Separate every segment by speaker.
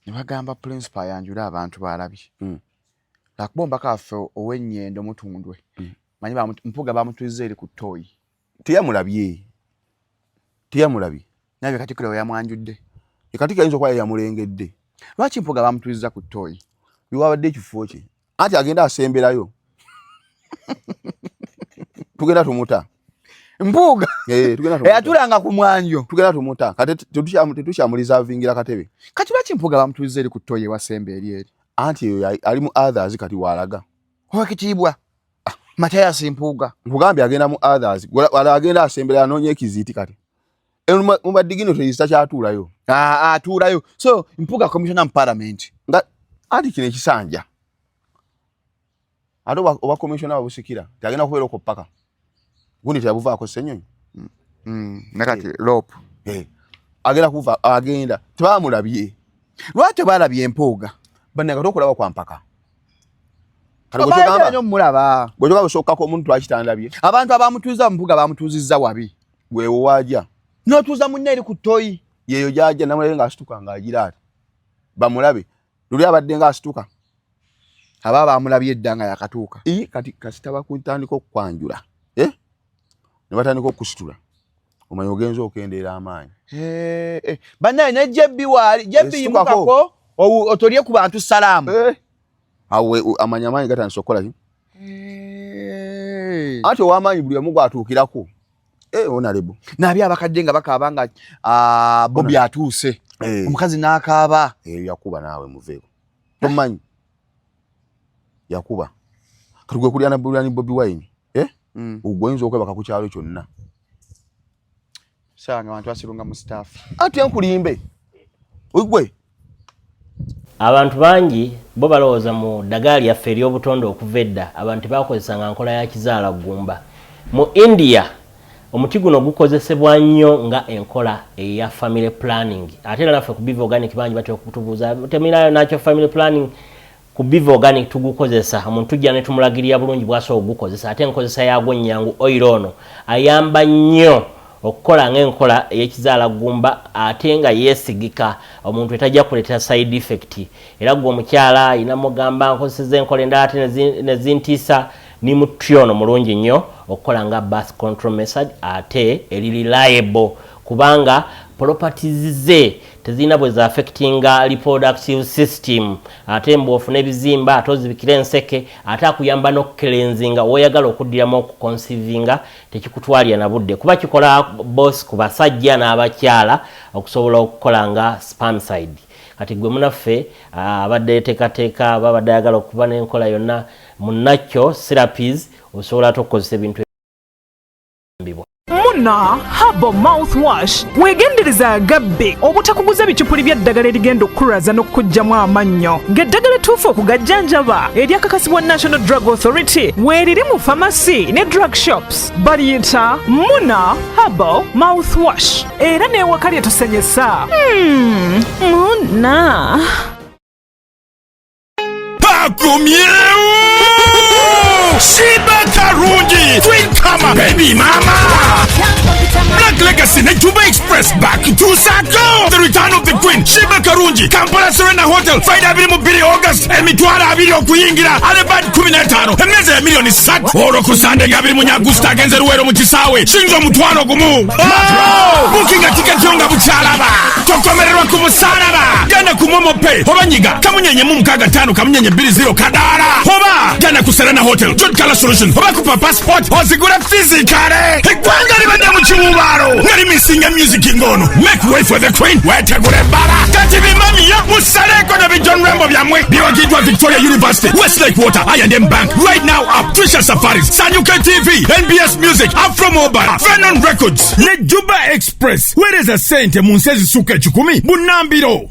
Speaker 1: Ne bagamba principal ayanjule abantu baalabye. Lwakuba omubaka waffe ow'ennyendo Mutundwe. Manyi Mpuuga bamutuliza eri ku ttooyi.
Speaker 2: Teyamulabye, teyamulabye.
Speaker 1: Nabye Katikkiro we yamwanjudde.
Speaker 2: Katikkiro ayinza okuba yamulengedde.
Speaker 1: Lwaki Mpuuga bamutuliza ku ttooyi?
Speaker 2: Biwabadde ekifo kye, anti agenda asemberayo, tugenda tumuta.
Speaker 1: Mpuuga eyatulanga ku mwanjo.
Speaker 2: Tugenda tumuta kati, tetukyamureservingira katebe.
Speaker 1: Kati lwaki Mpuuga bamutuliza eri ku ttooyi ewasemba eri?
Speaker 2: Anti eyo ali mu others, kati waalaga.
Speaker 1: Owekitiibwa Mathias Mpuuga.
Speaker 2: Nkugambye agenda mu others, agenda asembera, anoonya ekiziiti. Kati mu badignitaries takyatuulayo.
Speaker 1: Atuulayo. So Mpuuga commissioner mu parliament.
Speaker 2: Nga anti kino ekisanja ate oba commissioner babusikira, tiagenda kubeera okwo paka gundi teyabuvaako Ssenyonyi.
Speaker 1: Nakati lop.
Speaker 2: Agenda kuva, agenda tebamulabye.
Speaker 1: Lwaki tebalabye Mpuuga?
Speaker 2: Bannange, ate okulaba kwa mpaka.
Speaker 1: Nyo mulaba.
Speaker 2: Bwetyoga busookako omuntu lwaki tandabye?
Speaker 1: Abantu abamutuuza Mpuuga bamutuuzizza wabi.
Speaker 2: Gwewo waja.
Speaker 1: N'otuuza munne eri ku ttoyi.
Speaker 2: Yeyo gyajja, namulabe ng'asituka ng'agira ati bamulabe. Luli abadde ng'asituka.
Speaker 1: Aba bamulabye edda nga yakatuuka.
Speaker 2: Kati kasita bakutandika okukwanjula, eh? Ne batandika okusitula, omanyi ogenza okendeera amaanyi.
Speaker 1: Bannaye, ne Jebbi waali. Jebbi, yimukako otolye ku bantu salaamu.
Speaker 2: Awo amanyi amaanyi gatandise okukola ki? Anti ow'amaanyi buli omu gwatuukirako, honorable.
Speaker 1: Nabi abakadde nga bakaaba nga, ah, Bobi atuuse, omukazi n'akaaba.
Speaker 2: Eyo yakuba naawe muveeko, tomanyi yakuba. Kati gwe kulya na Bobi Wine, eh? Gwe oyinza okwebaka ku kyalo kyonna.
Speaker 1: Sanga abantu basirunga mu staff.
Speaker 2: Ate nkulimbe gwe.
Speaker 3: Abantu bangi bo balowooza mu ddagala lyaffe ery'obutonde. Okuva edda abantu tebakozesanga nkola ya kizaala ggumba. Mu India omuti guno gukozesebwa nnyo nga enkola eya family planning. Ate era naffe ku Biva Organic bangi batera okutubuuza, "Temulinayo nakyo family planning?" Ku Biva Organic tugukozesa. Omuntu tujja ne tumulagirira bulungi bwasobola okugukozesa, ate enkozesa yaagwo nnyangu. Oil ono ayamba nnyo okukola ng'enkola ey'ekizaala ggumba, ate nga yeesigika, omuntu etajja kuleetera side effect. Era gwe omukyala ayina mugamba, "Nkozeseza enkola endala ate nezintiisa," ni muti ono mulungi nnyo okukola nga birth control method, ate eri reliable kubanga properties ze tezirina bwe zaaffectinga reproductive system. Ate mbw'ofuna ebizimba, ate ozibikira enseke, ate akuyamba n'okucleansinga. Woyagala okuddiramu okuconceivinga, tekikutwalira na budde kuba kikola both ku basajja n'abakyala okusobola okukola nga spermicide. Kati gwe munaffe abadde yeteekateeka, babadde ayagala okuba n'enkola yonna munakyo therapies, osobola ate okukozesa ebintu mbibwa.
Speaker 4: Muna Herbal Mouthwash. Weegendereza agabbe obutakuguza bicupuli by'eddagala erigenda okukulwaza n'okukuggyamu amannyo, ng'eddagala ettuufu okugajjanjaba eryakakasibwa National Drug Authority weeriri mu famasi ne drug shops. Baliyita Muna Herbal Mouthwash, era n'ewaka lye tusenyesa. Muna.
Speaker 5: Pakumyewo Sheebah Karungi, Queen Kama, Baby Mama, Black Legacy ne Juba Express back to Sako. The return of the Queen Sheebah Karungi, Kampala Serena Hotel, Friday 22 August, 20000 okuyingira, early bird 15, emmeeza ya miliyoni 3. Olwo ku Sande nga 24 August agenze Luweero mu kisaawe kiyinza 10,000. Bookinga tiketi yo nga bukyalaba, tokomererwa ku musalaba. Genda ku MoMo Pay oba nyiga kamunyenye mu 65 kamunyenye 20 kadaala, oba genda ku Serena Hotel, John Color Solution, oba ku Passport ozigule physically. Eggwanga libadde mu kiwubaalo nga limisinga music ng'ono. Make way for the queen, wetegula ebbala. Kati bimamiya musaleeko ne bi John Rambo byammwe. Biwagiddwa Victoria University, Westlake Water, I&M Bank, Right Now Up, Trisha Safaris, Sanyuke TV, NBS Music, Afro Mobile, Venon Records ne Juba Express. Weereza ssente mu nsi ezisukka 100 bunnambiro.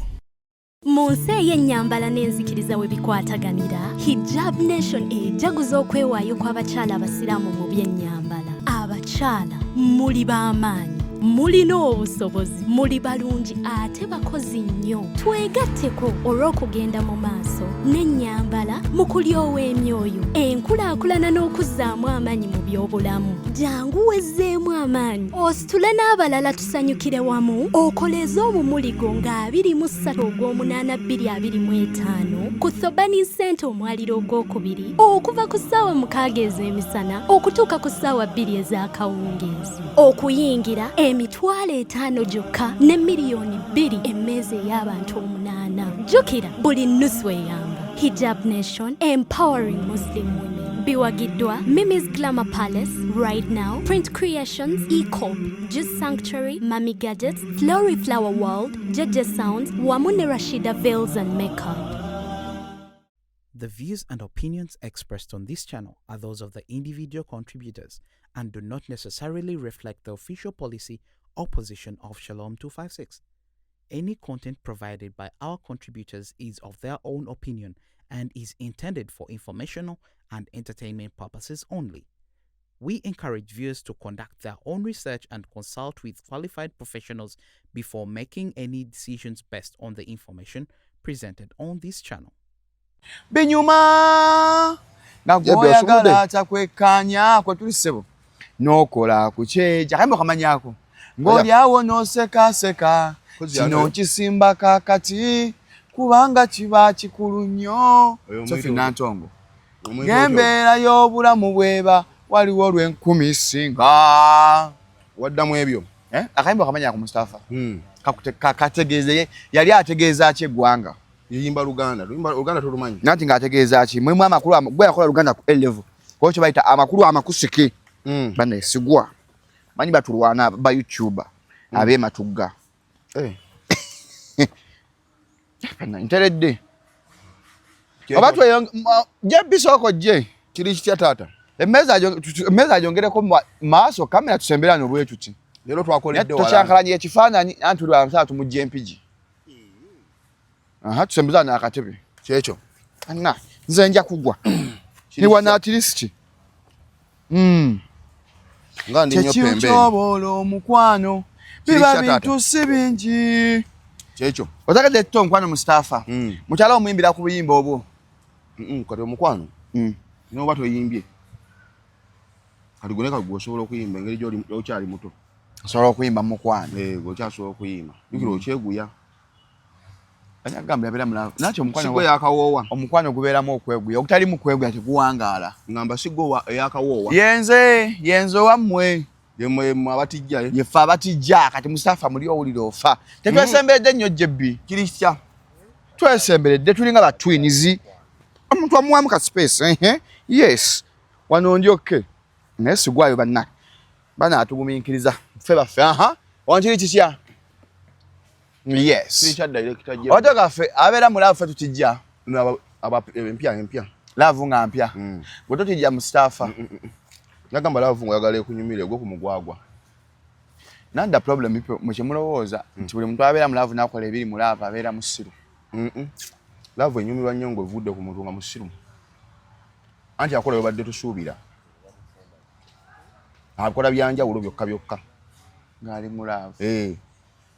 Speaker 6: Mu nsi ey'ennyambala n'enzikiriza we bikwataganira, Hijab Nation ejaguza okwewaayo kw'abakyala abasiraamu mu by'ennyambala. Abakyala muli b'amaanyi, mulina obusobozi, muli balungi ate bakozi nnyo. Twegatteko olw'okugenda mu maaso n'ennyambala mu kulyowa emyoyo, enkulaakulana n'okuzzaamu amaanyi mu by'obulamu. Jangu wezzeemu amaanyi, ositule n'abalala tusanyukire wamu, okoleeze omumuli gwo nga 23 ogw'omunaana 2025 ku Thobani Center omwaliro ogwokubiri okuva ku ssaawa 6 ez'emisana okutuuka ku ssaawa 2 ez'akawungeezi. Okuyingira 500,000 gyokka ne 2 miliyoni emmeeza ey'abantu 8. Jjukira buli nnusu eyamba. Hijab Nation, empowering Muslim women. Biwagiddwa Mimi's Glamour Palace, Right Now, Print Creations, Ecop, Juice Sanctuary, Mami Gadgets, Flory Flower World, JJ Sounds, wamu ne Rashida Veils and Makeup.
Speaker 7: The views and opinions expressed on this channel are those of the individual contributors and do not necessarily reflect the official policy or position of Shalom 256. Any content provided by our contributors is of their own opinion and is intended for informational and entertainment purposes only. We encourage viewers to conduct their own research and consult with qualified professionals before making any decisions based on the information presented on this channel.
Speaker 1: Binyuma nga
Speaker 2: Yebbe,
Speaker 1: gwoyagala
Speaker 2: osumudde?
Speaker 1: Atakwekkaanya kwe tuli ssebo n'okola ku kyeja kayimba okamanyako ng'oli awo n'osekaseka.
Speaker 2: Kozi
Speaker 1: Kino
Speaker 2: ate-
Speaker 1: nkisimba kakati kubanga kiba kikulu nnyo.
Speaker 2: Oyo
Speaker 1: Sophie
Speaker 2: omuyita
Speaker 1: Nantongo.
Speaker 2: Omuyita otyo?
Speaker 1: Ng'embeera y'obulamu bweba waliwo lw'enkumi singa
Speaker 2: Waddamu ebyo.
Speaker 1: Eh, akayimba okamanya ku Mustafa? Kategeeze yali ategeeza ki eggwanga?
Speaker 2: Yiyimba Luganda, luyimba Luganda tolumanyi.
Speaker 1: Nanti ng'ategeeza ki? Mulimu amakulu gwe yakola Luganda ku A level kuba kye bayita amakulu amakusike. Banneesigwa manyi batulwana ba YouTuber ab'ematugga.
Speaker 2: Eh.
Speaker 1: Banna, nteredde oba tweyonge jje.
Speaker 2: Kiri kitya taata?
Speaker 1: Emmeeza agyongereko maaso kamera tusemberane obwe tuti.
Speaker 2: Leero twakoledde wala.
Speaker 1: Tokyankalanya ekifaananyi anti tuli bamusaa tumugja empigi. Aha, tusembezaane akatebe.
Speaker 2: Kyekyo.
Speaker 1: Anna nze nja kugwa
Speaker 2: Kiri
Speaker 1: ni wana at least.
Speaker 2: Nga ndi nnyo
Speaker 1: Kyekiu
Speaker 2: pembeni.
Speaker 1: kyobola omukwano
Speaker 2: Kiri
Speaker 1: biba
Speaker 2: kitya taata?
Speaker 1: bintu si bingi.
Speaker 2: Kyekyo.
Speaker 1: Otagadde tutya omukwano Mustafa? Mukyala omuyimbira ku buyimba obwo?
Speaker 2: Kati omukwano noba toyimbye kati gwe neka gwe osobola okuyimba engeri gy'oli okyali muto.
Speaker 1: Osobola okuyimba mu mukwano?
Speaker 2: Eh, gwe okyasobola okuyimba, jjukira okyeguya.
Speaker 1: Ani agamba yabeera mulavu nakyo omukwano?
Speaker 2: Sigwe yakawoowa.
Speaker 1: Omukwano gubeeramu okweguya, okutalimu kweguya teguwangaala.
Speaker 2: Ngamba sigwe eyakawoowa.
Speaker 1: Yenze yenze owammwe.
Speaker 2: Yemwe abatijja, eh?
Speaker 1: Yeffe abatijja. Kati Mustafa muli owulira ofa tetwesemberedde nnyo jebbi.
Speaker 2: Kiri kitya?
Speaker 1: Twesemberedde tulinga ba twins, omuntu amuwamu ka space ehe. Yes, wano ndi okay naye sigwayo banna bana atugumiikiriza ffe baffe. Aha, wano kiri kitya?
Speaker 2: Kiri
Speaker 1: Yes.
Speaker 2: kya director je?
Speaker 1: Oto gaffe abeera mu love ffe tutijja.
Speaker 2: Empya empya.
Speaker 1: Love nga mpya gwe totijja Mustafa?
Speaker 2: Nagamba love ngoyagala ekunyumire gwe ku mugwagwa.
Speaker 1: Nanda problem people mwe kyemulowooza nti buli muntu abeera mu love n'akola ebiri mu love abeera musiru.
Speaker 2: Love enyumirwa nnyo ng'ovudde ku muntu nga musiru, anti akola byobadde tusuubira, akola byanjawulo byokka byokka.
Speaker 1: Ng'ali mu love.
Speaker 2: Eh,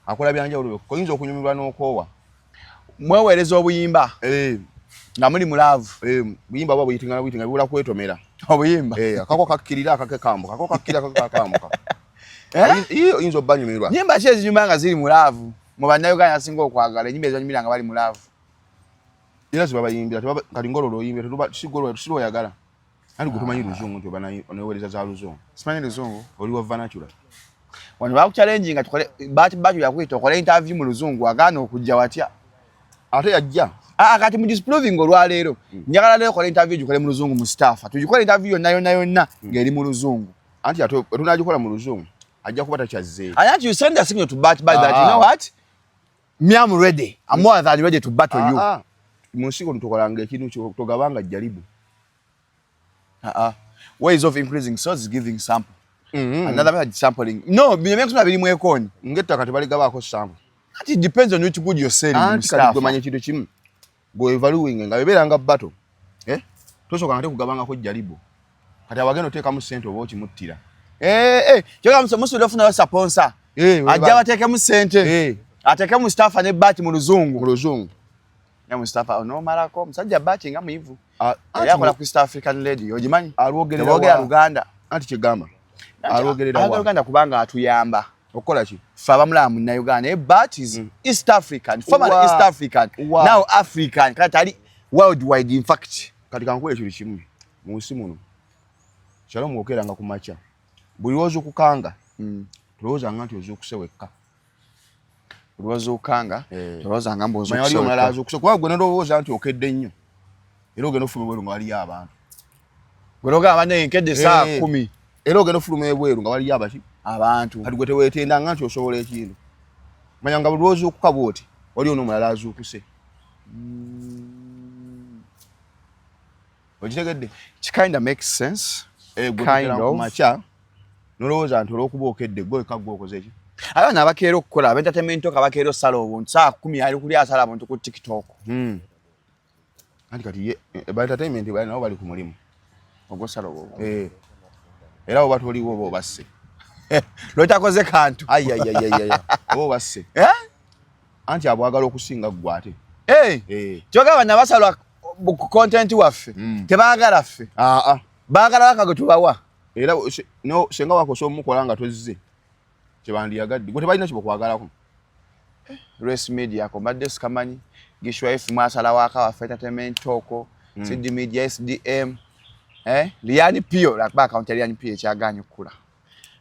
Speaker 2: akola byanjawulo byokka, oyinza okunyumirwa n'okoowa.
Speaker 1: Mweweereza obuyimba
Speaker 2: Eh,
Speaker 1: nga muli mu love?
Speaker 2: Eh, buyimba buba buyitingana buyitingana bibula kwetomera.
Speaker 1: Obuyimba?
Speaker 2: Eh, akako kakkirira akake kambuka, akako kakkirira akake kakambuka.
Speaker 1: Eh?
Speaker 2: Oyinza obbanyumirwa.
Speaker 1: Nyimba ki ezinyuma nga ziri mu love? Mu bannayuganda asinga okwagala enyimba ezibanyumira nga bali mu love?
Speaker 2: Era zibabayimbira kati ngololo oyimbira tetuba si lwoyagala anti gwe tomanyi luzungu nti oba neweereza za luzungu.
Speaker 1: Simanyi luzungu.
Speaker 2: Oli wa vernacular.
Speaker 1: Wano bakuchallenge nga tukole bati bati yakuyita okole interview mu luzungu agaana okujja watya?
Speaker 2: Ate yajja.
Speaker 1: Ah, kati mu disproving olwaleero njagala leero okole interview gikole mu luzungu. Mustafa, tugikole interview yonna yonna yonna ng'eri mu luzungu.
Speaker 2: Anti ate tunagikola mu luzungu ajja kuba takyazzeeyo.
Speaker 1: And actually you send a signal to bat by that, you know what, me I'm ready, I'm more than ready to battle you.
Speaker 2: Ah, ah. Mu nsi kuno tukolanga ekintu togabanga jjalibu.
Speaker 1: Ways of increasing sales is giving sample. Another method is sampling. No, bino byenkusoma biri mu econ.
Speaker 2: Ng'ettaka tebaligabaako sample.
Speaker 1: That it depends on which good you're selling.
Speaker 2: Anti kati
Speaker 1: Mustafa.
Speaker 2: gwe manya ekintu kimu, gwe evaluing nga bebeeranga battle, eh? Tosooka nga tekugabangako jjalibu, kati awagenda oteekamu ssente oba okimuttira.
Speaker 1: Eh, eh, kyoka musobola ofunayo sponsor.
Speaker 2: Eh,
Speaker 1: Ajja bateekemu ssente.
Speaker 2: Eh.
Speaker 1: Ateeke Mustafa ne Bati mu luzungu.
Speaker 2: Mu luzungu.
Speaker 1: Ya Mustafa onoomalako omusajja Bati nga muyivu.
Speaker 2: Ah,
Speaker 1: Yali akola ku East African Radio, ogimanyi?
Speaker 2: Alwogerera
Speaker 1: Teboogera
Speaker 2: wa?
Speaker 1: Luganda.
Speaker 2: Anti kyegamba alwogerera wa
Speaker 1: Uganda kubanga atuyamba
Speaker 2: okukola ki?
Speaker 1: Ffe abamulaba munnayuganda, naye but is East African, formerly
Speaker 2: Wa.
Speaker 1: East African,
Speaker 2: Wa.
Speaker 1: now African, kati ali worldwide in fact.
Speaker 2: Kati kankuwa ekintu kimu mu nsi muno. Shalom, okeeranga ku makya, buli lw'ozuukukanga tolowoozanga nti ozuukuse wekka.
Speaker 1: Olwozuukanga tolowoozanga mbu
Speaker 2: Manya waliyo omulala
Speaker 1: ozuukuse.
Speaker 2: azuukuse, kuba gwe nolowooza nti okedde nnyo, era ogenda ofuluma ebweru nga waliyo abantu.
Speaker 1: Gwe nogamba bannaye nkedde saa 10.
Speaker 2: Era ogenda ofuluma ebweru nga waliyo abaki?
Speaker 1: Abantu.
Speaker 2: Kati gwe teweetendanga nti osobola ekintu. Manya nga buli lw'ozuukuka bw'oti waliyo n'omulala azuukuse. Okitegedde?
Speaker 1: It kinda makes sense.
Speaker 2: Eh, gwe
Speaker 1: Kind
Speaker 2: tokeera ku
Speaker 1: of.
Speaker 2: makya nolowooza nti olw'okuba okedde gwe wekka gwe okoze ki?
Speaker 1: Abaana abakeera okukola aba entertainment talk, abakeera osala obuntu saa 10, ali kuli asala buntu ku TikTok.
Speaker 2: Anti kati ye ba entertainment bali nabo bali ku mulimu.
Speaker 1: Ogwosala obwo.
Speaker 2: Eh. Era oba toliwo oba obasse.
Speaker 1: Lwotakoze kantu.
Speaker 2: Ayayayayaya, oba obasse.
Speaker 1: Eh?
Speaker 2: Anti abwagala okusinga ggwe ate.
Speaker 1: Eh.
Speaker 2: Eh.
Speaker 1: Kyogamba nabasalwa ku content waffe tebaagala ffe,
Speaker 2: Aa.
Speaker 1: baagala waka gwe tubawa.
Speaker 2: Era no senga wakosa omukola nga tozze kyebandiyagadde, gwe tebalina kyebakwagalako.
Speaker 1: Race Media ko mbadde sikamanyi, Gishwa F mwasala waka waffe, entertainment talk, CD Media, SDM, eh, Liani Pio, lwakuba account ya Liani Pio ekyagaanye okukula,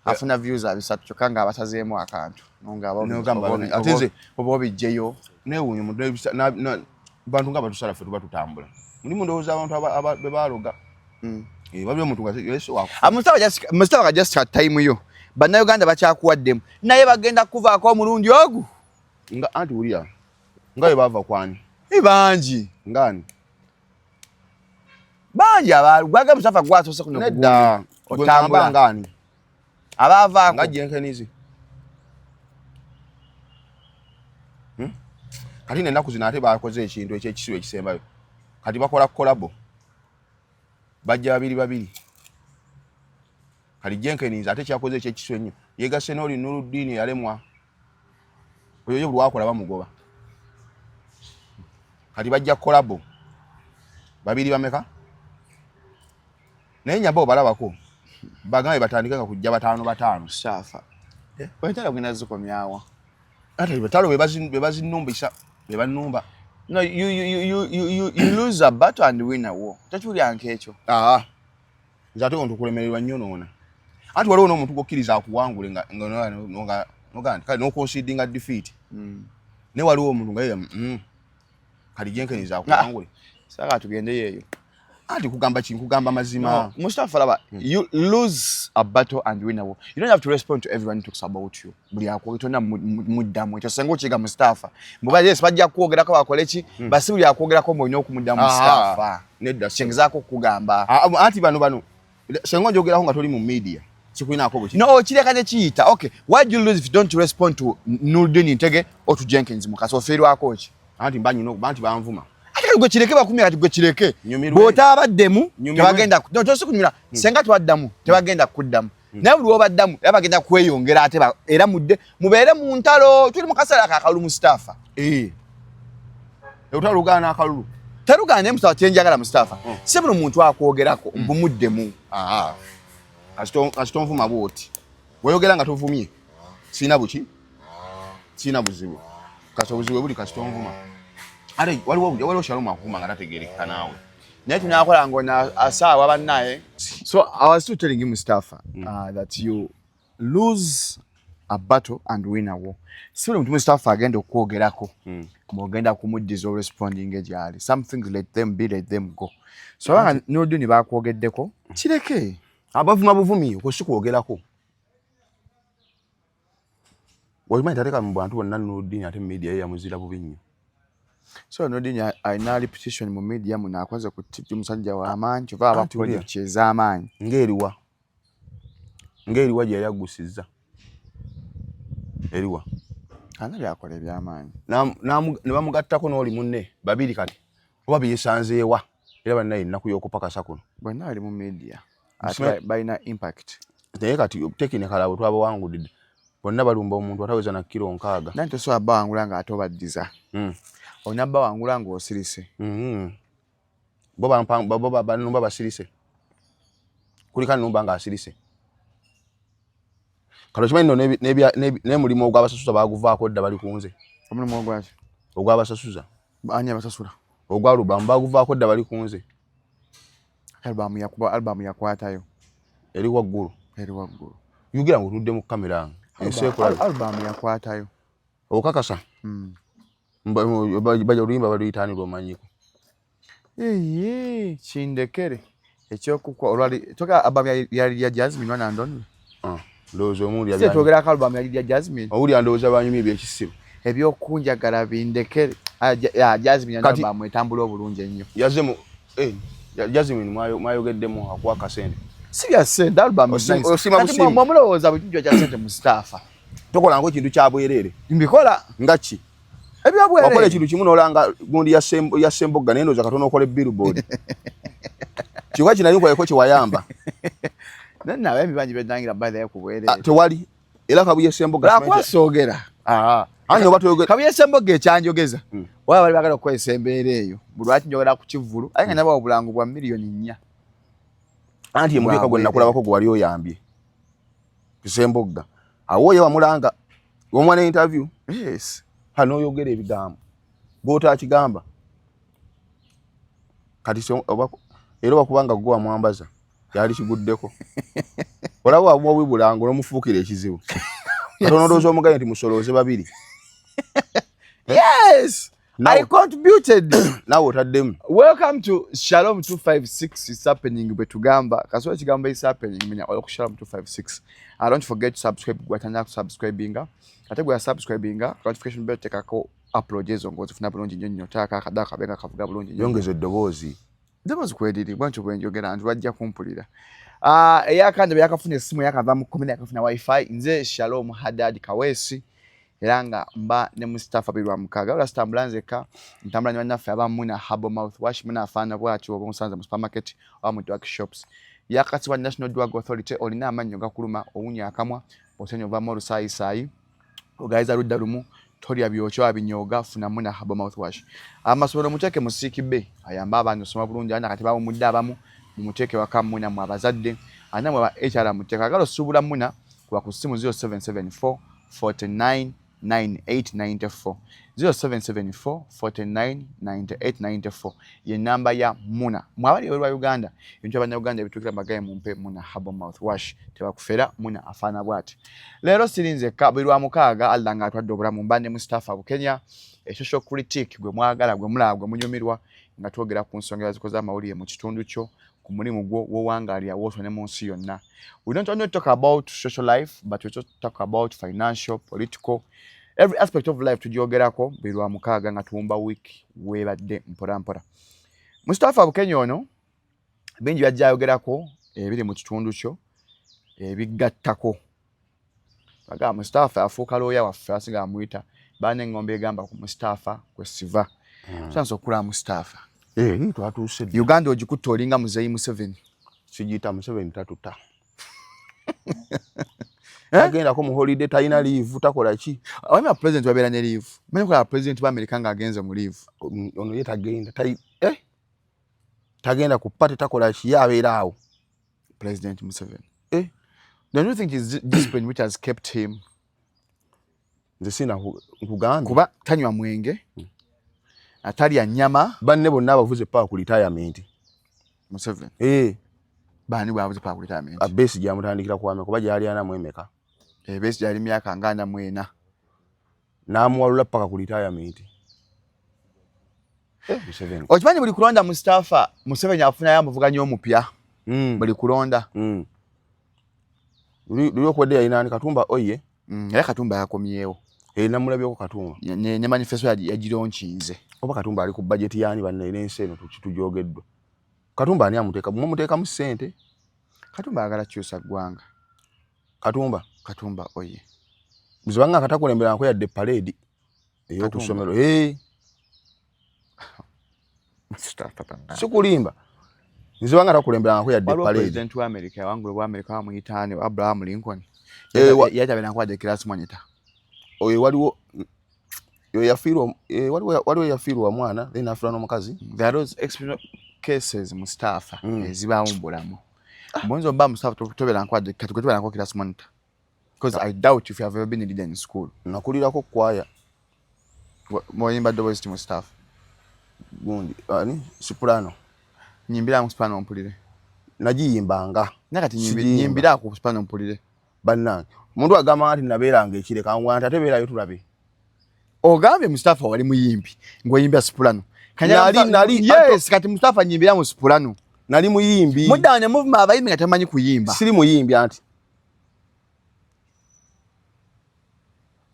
Speaker 1: afuna views abisatu kyokka nga abasazeemu akantu. Nonga
Speaker 2: Nogamba, ate
Speaker 1: oba obijjeyo.
Speaker 2: Neewuunya omuntu bantu nga batusala, ffe tuba tutambula mulimu, ndowooza abantu be baaloga. Eh, waliwo omuntu nga yesu wakufa.
Speaker 1: Ah, Mustafa ka just time yo bannayuganda bakyakuwaddemu, naye bagenda kuvaako omulundi ogwo.
Speaker 2: Nga anti wulira nga bwe baava kwani?
Speaker 1: Eh, bangi.
Speaker 2: Ngaani?
Speaker 1: Bangi abalwaga. Mustafa gwasoose kuno.
Speaker 2: Nedda, gwe
Speaker 1: Otambula.
Speaker 2: ngamba ngaani?
Speaker 1: Abaavaako.
Speaker 2: Nga Jenkins. Kati nennaku zino ate bakoze ekintu ekyekisiru ekisembayo. Kati bakola collabo, bajja babiri babiri. Kati Jenkins ate kyakoze ekyekisiru ennyo, yegasse n'oli Nuluddini eyalemwa oyo, ye buli wakola bamugoba. Kati bajja collabo babiri bameka, naye nyamba obalabako bagambe batandike nga kujja bataano bataano.
Speaker 1: Mustafa, wentala ogenda zikomyawa.
Speaker 2: Ate batalo be bazinumbisa, be banumba.
Speaker 1: No, you lose a battle and win a war. Tokiwulira nk'ekyo?
Speaker 2: Aa, nze ate ontu kulemererwa nnyo noona. Anti waliwo n'omuntu gwokkiriza akuwangule nga nti kale n'oconsidinga defeat, naye waliwo omuntu nga ye kati Jenkins akuwangule.
Speaker 1: Saga tugendeyo eyo.
Speaker 2: Anti kugamba ki? Nkugamba mazima.
Speaker 1: No, Mustafa, laba, you lose a battle and win a war. You don't have to respond to everyone who talks about you. Buli akwogera muddamu. Ekyo senga okiga, Mustafa. Mbuba yes, bajja kwogerako bakole ki? Basi buli akwogerako mulina okumuddamu, Mustafa.
Speaker 2: Nedda.
Speaker 1: Kyengezaako okukugamba.
Speaker 2: Ah, anti bano senga njogerako nga toli mu media kikulinako bwe.
Speaker 1: No, okireka ne kiyita. Okay, why do you lose if you don't respond to Nurdin Ntege or to Jenkins Mukasa? Ofiirwako ki?
Speaker 2: Anti mbanyina anti banvuma.
Speaker 1: Ate kati gwe kireke bakumye, kati gwe kireke.
Speaker 2: Nyumirwe.
Speaker 1: Bw'otaabaddemu
Speaker 2: Nyumirwe.
Speaker 1: tebagenda no, tosi kunyumira. Senga twaddamu tebagenda kuddamu. Naye buli lw'obaddamu era bagenda kweyongera ate era mudde mubeere mu ntalo. Tuli mu kaseera kakalulu, Mustafa.
Speaker 2: Eh. Olutalo lugaana akalulu.
Speaker 1: Terugaana, naye Mustafa, kyenjagala, Mustafa, si buli muntu akwogerako mbumuddemu.
Speaker 2: Aha. Kasita onvuma bw'oti. Weyogera nga tovumye. Sirina buki? Sirina buzibu. Kasita obuzibu bwe buli kasita onvuma. Ate waliwo Shalom akuvuma nga tategeerekeka naawe.
Speaker 1: Naye tunakola ng'ono asaawa bannaye. So I was still telling you, Mustafa, that you lose a battle and win a war. Si buli muntu, Mustafa, agenda okwogerako bw'ogenda kumuddiza oresponding gyali. Some things, let them be, let them go. So abanga Nurdin bakwogeddeko, kireke.
Speaker 2: Abavuma buvumi, okwo si kwogerako. Okimanyi tateeka mu bantu bonna Nurdin ate mu media ye yamuzira bubi nnyo.
Speaker 1: So Nurdin alina reputation mu media muno, akoze ku TV, musajja w'amaanyi, kyova aba
Speaker 2: Anti wulira.
Speaker 1: project ez'amaanyi.
Speaker 2: Ng'eriwa gye yali aggusizza. Eriwa.
Speaker 1: Ana byakola eby'amaanyi.
Speaker 2: Ne bamugattako n'oli munne babiri, kati oba byesanzeewa era bannaye ennaku y'okupakasa kuno.
Speaker 1: Bonna bali mu media ate balina impact.
Speaker 2: Naye kati technical abo twabawangudde bonna, balumba omuntu ataweza na kiro 60.
Speaker 1: Naye tosobola bawangula ng'ate obaddiza. Olina bawangula ng'osirise.
Speaker 2: Bo banumba basirise. Kulika numba nga asirise. Kati okimanyi nno n'emulimu ogwabasasuza baguvaako dda, bali kunze.
Speaker 1: Omulimu ogwaki?
Speaker 2: Ogwabasasuza.
Speaker 1: Ani abasasula?
Speaker 2: Ogwa alubamu baguvaako dda, bali kunze.
Speaker 1: Albamu yakuba, albamu yakwatayo.
Speaker 2: Eri waggulu.
Speaker 1: Eri waggulu.
Speaker 2: Yugira nga otudde mu kamera ensi ekulabe.
Speaker 1: Albamu yakwatayo.
Speaker 2: Okakasa?
Speaker 1: Mm.
Speaker 2: Baja oluyimba baluyitaani lwomanyiko?
Speaker 1: Eye, kindekere ekyokukwa olwali toka albamu yali ya Jasmine wana ndoni.
Speaker 2: Ah, ndowooza omuwulira.
Speaker 1: Si twogera ko albamu yali ya Jasmine.
Speaker 2: Owulira, ndowooza banyumya ebyekisiru.
Speaker 1: Ebyokunjagala bindekere. Ah, ya Jasmine albamu etambula obulungi ennyo.
Speaker 2: Yazze mu Jasmine mwayogeddemu akuwa kasente?
Speaker 1: Si bya ssente, album is nice.
Speaker 2: Osima
Speaker 1: Kati
Speaker 2: busiimi.
Speaker 1: mwe mulowooza buli kintu kya ssente mu staffa.
Speaker 2: Tokolangako ekintu kya bwereere.
Speaker 1: Mbikola.
Speaker 2: Nga ki?
Speaker 1: Ebyobwereere.
Speaker 2: Wakola ekintu kimu n'olanga gundi ya Sembogga, naye ndowooza katono okola billboard. Kiwa kinali nkoleko kyewayamba.
Speaker 1: Naye nno abayimbi bangi bedangira by the way ku bwereere.
Speaker 2: Ah, tewali era Kabuye Sembogga.
Speaker 1: Lwakuba soogera.
Speaker 2: Ah, anti oba toyogera.
Speaker 1: Kabuye Sembogga ekyanjogeza. Waba bali bagala okukozesa embeera eyo. Buli lwaki njogera ku kivvulu aye nga nabawa obulango bwa 4 million.
Speaker 2: Anti ye muteeka gwe nakulabako gwe wali oyambye Sembogga. Awo ye wamulanga omwana interview.
Speaker 1: Yes.
Speaker 2: Ha, n'oyogera ebigambo gw'otakigamba kati oba era wakubanga gwe wamwambaza yali kiguddeko, olaba wamuwa bubulango n'omufuukira ekizibu. Katono olowooza omugaye nti musolooze babiri.
Speaker 1: Yes. I contributed.
Speaker 2: Naawe otaddemu.
Speaker 1: Welcome to Shalom 256 is happening, bwe tugamba. Kasooka ekigambo is happening menya oyo ku Shalom 256. Don't forget to subscribe gwatandika kusubscribinga. Ate gwe subscribinga, notification bell tekako, upload ezo ng'ozifuna bulungi nnyo nnyo. Taaka akadde akabe nga kavuga bulungi nnyo.
Speaker 2: Yongeza eddoboozi.
Speaker 1: Eddoboozi kweriri bwantyo bwe njogera nti bajja kumpulira. Ah, eyakanja yakafuna essimu yakava mu kkomera yakafuna wifi. Nze Shalom Haddad Kaweesi era nga mba ne Mustafa Birwa mukaaga. Wala sitambula nzekka, ntambula ne bannaffe aba Muna Herbal Mouthwash. Muna afaanana bw'atyo oba omusanze mu supermarket oba mu drug shops. Yakakasibwa National Drug Authority. Olina amannyo gakuluma, owunya akamwa, osenya ovaamu olusaayisaayi, ogayiza ludda lumu, tolya byokyo abinyooga, funa Muna Herbal Mouthwash. Amasomero muteeke mu sick bay ayambe abaana osoma bulungi. Abaana kati bawumudde abamu, mumuteeke waka Muna mu abazadde anamwe aba HR muteeke. Agala osuubula Muna kuba ku ssimu 0774 49 9894, 0774 49 9894 ye namba ya Muna. Mwabali ebweru wa Uganda, ebintu abannayuganda ebituukira magaye, mumpe Muna Herbal Mouthwash, tebakufera. Muna afaana bw'ati. Leero siri nzekka. Buli lwa mukaaga, Allah ng'atwadde obulamu, mba ne Mustafa Bukenya, social critic gwe mwagala, gwe mulaba, gwe munyumirwa nga twogera ku nsonga ezikoze amawulire mu kitundu kyo, ku mulimu gwo w'owangaalira wooso ne mu nsi yonna. We don't only talk about social life, but we also talk about financial, political, every aspect of life tugyogerako buli lwa mukaaga nga tuwumba week weebadde mpola mpola. Mustafa Bukenya ono bingi byajja ayogerako ebiri mu kitundu kyo ebigattako. Bagamba Mustafa afuuka looya waffe, asinga amuyita baana engombe egamba ku Mustafa kwe siva. Tusanze okulaba Mustafa.
Speaker 2: Eh, twatuuse dda.
Speaker 1: Uganda ogikutte olinga muzeeyi Museveni.
Speaker 2: Sigiyita Museveni, tatuta. Tagendako mu holiday, talina leave, takola ki.
Speaker 1: Abaami ba president babeera ne leave. Manyi kola president ba Amerika ng'agenze mu leave.
Speaker 2: Ono ye tagenda, tagenda ku party, takola ki, ye abeera awo.
Speaker 1: President Museveni.
Speaker 2: Eh.
Speaker 1: Don't you think it's discipline which has kept him?
Speaker 2: Nze sina nkugambye.
Speaker 1: Kuba tanywa mwenge, atalya nnyama.
Speaker 2: Banne bonna abavuze paka ku retirement.
Speaker 1: Museveni.
Speaker 2: Eh.
Speaker 1: Baani bwavuze paka ku retirement?
Speaker 2: Besigye yamutandikira kwame kuba gyali 41.
Speaker 1: Eh, Besigye yali myaka nga 44.
Speaker 2: N'amuwalula paka ku retirement. Eh, Museveni.
Speaker 1: Okimanyi buli kulonda Mustafa, Museveni afunayo amuvuganya omupya. Buli kulonda.
Speaker 2: Luli okuwadde yalina ani, Katumba oye?
Speaker 1: Era Katumba yakomyewo.
Speaker 2: Eh, namulabyeko Katumba.
Speaker 1: Ne manifesto yagironkinze.
Speaker 2: Oba Katumba ali ku budget yaani banne n'ensi eno tujogeddwa. Katumba ani amuteeka? Mumuteekamu ssente?
Speaker 1: Katumba ayagala kukyusa ggwanga.
Speaker 2: Katumba?
Speaker 1: Katumba oye.
Speaker 2: Nze banga katakulemberangako yadde parade ey'oku ssomero. Eh. Sikulimba. Nze banga takulemberangako yadde
Speaker 1: Waliwo
Speaker 2: parade.
Speaker 1: President wa America yawangula obwa America bamuyita ani, Abraham Lincoln.
Speaker 2: Eh,
Speaker 1: Yatabeerangako wadde class monitor.
Speaker 2: Oyo waliwo oyo yafiirwa, waliwo yafiirwa omwana then afiirwa n'omukazi.
Speaker 1: There are those exceptional cases, Mustafa, ezibaawo mu bulamu. Mbonzo mba mustafa tobera nkwadde kati gwe tobera nko class monitor. Because I doubt if you have ever been a leader in school.
Speaker 2: Nakulirako kwaya.
Speaker 1: Moyimba ddoboozi ti mustafa?
Speaker 2: Gundi ani, soprano.
Speaker 1: Nyimbira mu soprano mpulire.
Speaker 2: Nagiyimbanga.
Speaker 1: Naye kati nyimbira ku soprano mpulire.
Speaker 2: Bannange, omuntu agamba nti nabeeranga ekireka ngwa nti ate beerayo tulabe.
Speaker 1: Ogambye Mustafa wali muyimbi ng'oyimbira soprano.
Speaker 2: Nali
Speaker 1: yes, kati Mustafa nyimbira mu soprano.
Speaker 2: Nali muyimbi.
Speaker 1: Mudda ne muvuma abayimbi nga tamanyi kuyimba.
Speaker 2: Siri muyimbi anti.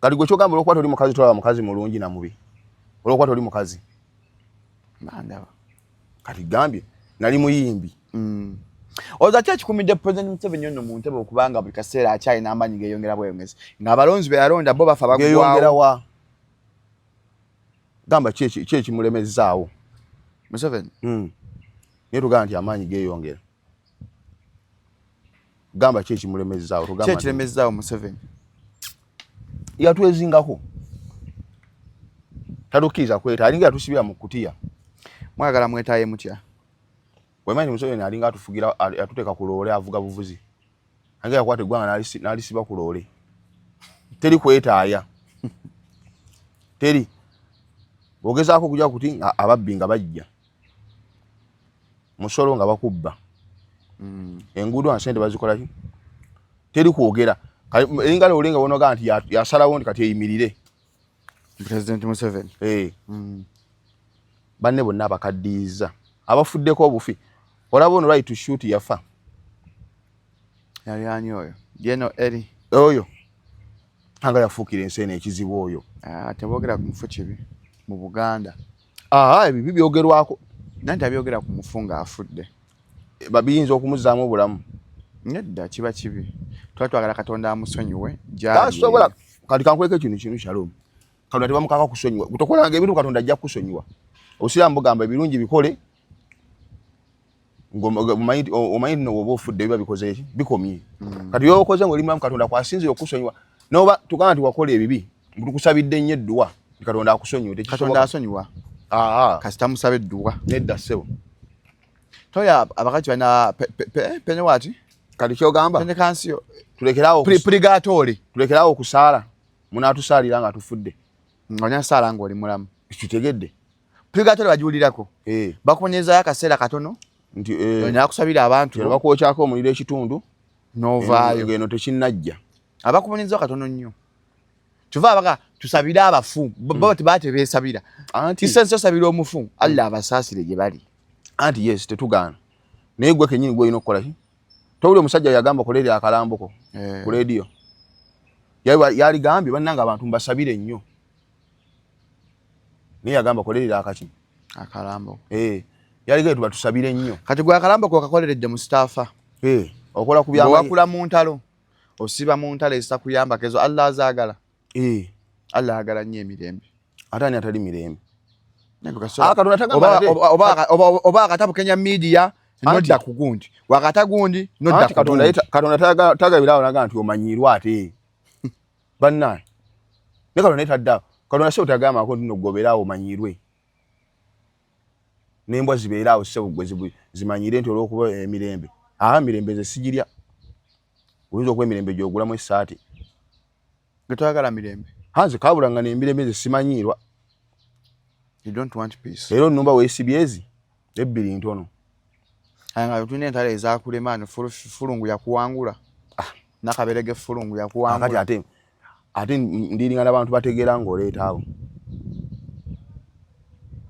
Speaker 2: Kati gwe kyogamba olwokuba toli mukazi tolaba mukazi mulungi na mubi. Olwokuba toli mukazi.
Speaker 1: Ndaba.
Speaker 2: Kati gambye nali muyimbi.
Speaker 1: Oza ki ekikumidde President Museveni ono mu ntebe okubanga buli kaseera akyalina amaanyi geeyongera bweyongezi ng'abalonzi be yalonda bo bafa
Speaker 2: baggwawo?
Speaker 1: Geeyongera
Speaker 2: wa? Gamba ki ekimulemezzaawo?
Speaker 1: Museveni?
Speaker 2: Naye tugamba nti amaanyi geeyongera. Gamba ki ekimulemezzaawo?
Speaker 1: Ki ekiremezzaawo Museveni?
Speaker 2: Yatwezingako. Tatukkiriza kweta, alinga yatusibira mu kutiya.
Speaker 1: Mwagala mwetaaye mutya?
Speaker 2: Wemanyi Museveni alinga atufugira, atuteeka ku loole, avuga buvuzi. Alinga yakwata eggwanga n'alisiba ku loole. Teri kwetaaya. Teri. Ogezaako okujja kuti nga ababbi nga bajja. Musolo nga bakubba. Enguudo nga ssente bazikola ki? Teri kwogera. Eringa loole nga bonoga nti yasalawo nti kati eyimirire.
Speaker 1: President Museveni.
Speaker 2: Banne bonna abakaddiyiza. Abafuddeko obufi. Olaba ono right to shoot yafa.
Speaker 1: Yali ani oyo? Geno Eri.
Speaker 2: Oyo. Anga yafuukira ensi eno ekizibu oyo.
Speaker 1: Teboogera ku mufu kibi mu Buganda.
Speaker 2: Ebibi byogerwako.
Speaker 1: Nanti abyogera ku mufu ng'afudde.
Speaker 2: Biyinza okumuzzaamu obulamu.
Speaker 1: Nedda kiba kibi. Tuba twagala Katonda amusonyiwe.
Speaker 2: Tasobola. Kati kankweko ekintu kino Shalom. Katonda tebamukaka kusonyiwa. Tokolanga ebintu Katonda ajja kukusonyiwa. Obusiraamu bugamba ebirungi bikole. Omanyi nno bw'oba ofudde biba bikoze ki? Bikomye. Kati by'okoze ng'oli mulamu Katonda kw'asinzira okukusonyiwa. N'oba tugamba nti wakola ebibi, tukusabidde nnyo edduwa, Katonda akusonyiwe. Tekisoboka.
Speaker 1: Katonda asonyiwa. Kasita musabe edduwa.
Speaker 2: Nedda ssebo.
Speaker 1: Toya abakazi balina pene waati?
Speaker 2: Kati ky'ogamba?
Speaker 1: Pene kansiyo.
Speaker 2: Tulekeraawo
Speaker 1: Purigaatooli.
Speaker 2: Tulekeraawo okusaala. Munaatusaalira nga tufudde.
Speaker 1: Onyasaala ng'oli mulamu.
Speaker 2: Kitegedde.
Speaker 1: Purigaatooli bagiwulirako. Bakuponyezzaayo akaseera katono.
Speaker 2: Nti,
Speaker 1: Olina kusabira abantu.
Speaker 2: Kino bakwokyako omuliro ekitundu.
Speaker 1: N'ovaayo.
Speaker 2: Eno tekinnajja.
Speaker 1: Abakubonyezza katono nnyo. Kyova abaga tusabire abafu. Bo tebatebeesabira.
Speaker 2: Anti
Speaker 1: Kisenso osabira omufu. Allah abasaasire gye bali.
Speaker 2: Anti yes, tetugaana. Naye gwe kennyini gwe olina okukola ki? Towuli omusajja yagamba koleera akalamboko ku leediyo. Yaligambye bannange abantu mbasabire nnyo. Naye yagamba kolerera akaki?
Speaker 1: Akalambo.
Speaker 2: Yaligambye tubatusabire nnyo.
Speaker 1: Kati gwe akalambo ko kakoleredde Mustafa.
Speaker 2: Okola ku bya
Speaker 1: Wakula mu ntalo. Osiba mu ntalo ezitakuyambako ezo Allah azaagala. Allah ayagala nnyo emirembe.
Speaker 2: Ate ani atali mirembe?
Speaker 1: Oba akatabu Kenya media nodda ku gundi. Wakata gundi nodda ku gundi.
Speaker 2: Katonda tagabira awo naga nti omanyiirwa ate. Bannange. Ne Katonda tadda. Katonda ssebo tagambako nti nogobera awo omanyiirwe. N'embwa zibeera awo ssebo gwe zimanyire nti olw'okuba emirembe. Mirembe nze sigirya. Oyinza okuba emirembe gy'ogulamu essaati.
Speaker 1: Gwe toyagala mirembe?
Speaker 2: Nze kabulangana emirembe nze simanyiirwa.
Speaker 1: You don't want peace.
Speaker 2: Era onnumba weesibye ezi ebbiri ntono.
Speaker 1: Nga tulina entalo ezakulema no fulungu yakuwangula. Nakaberege fulungu yakuwangula.
Speaker 2: Kati ate ndiringa n'abantu bategeera ng'oleeta abo.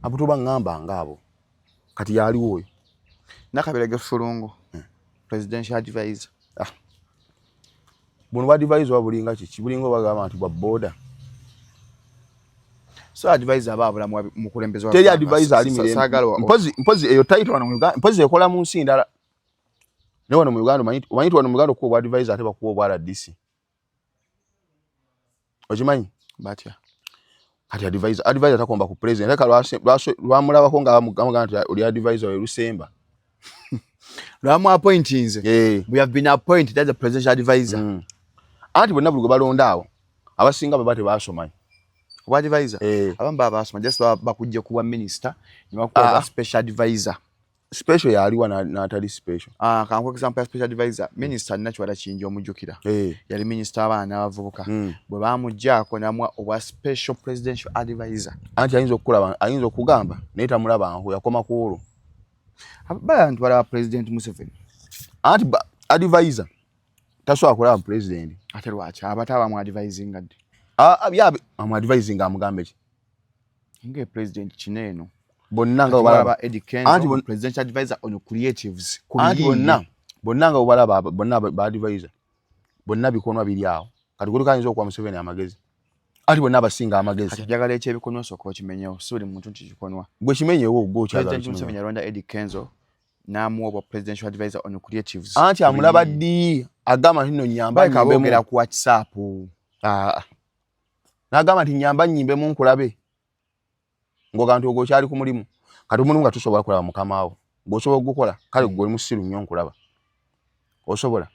Speaker 2: Abo tobaŋŋamba ng'abo. Kati yaliwo oyo.
Speaker 1: Nakaberege fulungu. Presidential advisor.
Speaker 2: Buno bwa advisor bulinga kiki? Bulinga obagamba nti bwa boda.
Speaker 1: So advisor aba abula mukulembeze wa
Speaker 2: Teri advisor ali mirembe. Mpozi eyo title wano mu Uganda, mpozi ekola mu nsi ndala. Ne wano mu Uganda omanyi wano mu Uganda okuwa obwa advisor ate bakuwa obwa RDC. Okimanyi?
Speaker 1: Batya.
Speaker 2: Kati advisor takomba ku president. Leka lwamulabako nga bamugamba nti oli advisor we Lusemba.
Speaker 1: Lwamu appointinze. We have been appointed as a presidential advisor.
Speaker 2: Anti bonna buli gwe balonda awo abasinga baba tebaasoma.
Speaker 1: Obwa advisor? Abamu baba baasoma, just baba bakujja kuba minister ne bakuwa special advisor.
Speaker 2: Special yaliwa n'atali special.
Speaker 1: Ah, kankuwe example ya special advisor. Minister Nakiwala Kiyingi omujjukira? Yali minister abaana abavubuka. Bwe bamuggyaako n'amuwa obwa special presidential advisor.
Speaker 2: Anti ayinza okukulaba, ayinza okugamba naye tamulaba nko yakoma ku olwo.
Speaker 1: Abantu balaba President Museveni.
Speaker 2: Anti advisor tasobola kulaba president.
Speaker 1: Ate lwaki abata abamu advisinga ddi?
Speaker 2: Ah, ah, amu advising amugambe ki?
Speaker 1: Nga president kino eno.
Speaker 2: Bonna nga balaba
Speaker 1: Eddie Kenzo, presidential advisor on creatives.
Speaker 2: Anti bonna nga balaba bonna ba advisor. Bonna bikonwa biri awo. Kati kuliko ayinza okuwa Museveni amagezi. Anti bonna abasinga amagezi.
Speaker 1: Kati njagala ekyebikonwa sooka okimenyewo, si buli muntu nti kikonwa.
Speaker 2: Gwe kimenyewo gwe okyagala.
Speaker 1: President Museveni yalonda Eddie Kenzo n'amuwa obwa presidential advisor on creatives.
Speaker 2: Anti amulaba ddi agamba nti nno nnyamba
Speaker 1: nyimbemu. Ku WhatsApp.
Speaker 2: Ah. N'agamba nti nnyamba nnyimbemu nkulabe. Ng'ogamba nti ogwo okyali ku mulimu. Kati omulimu nga tosobola kulaba mukama wo. Gw'osobola ogukola, kale gwe oli musiru nnyo nkulaba. Osobola.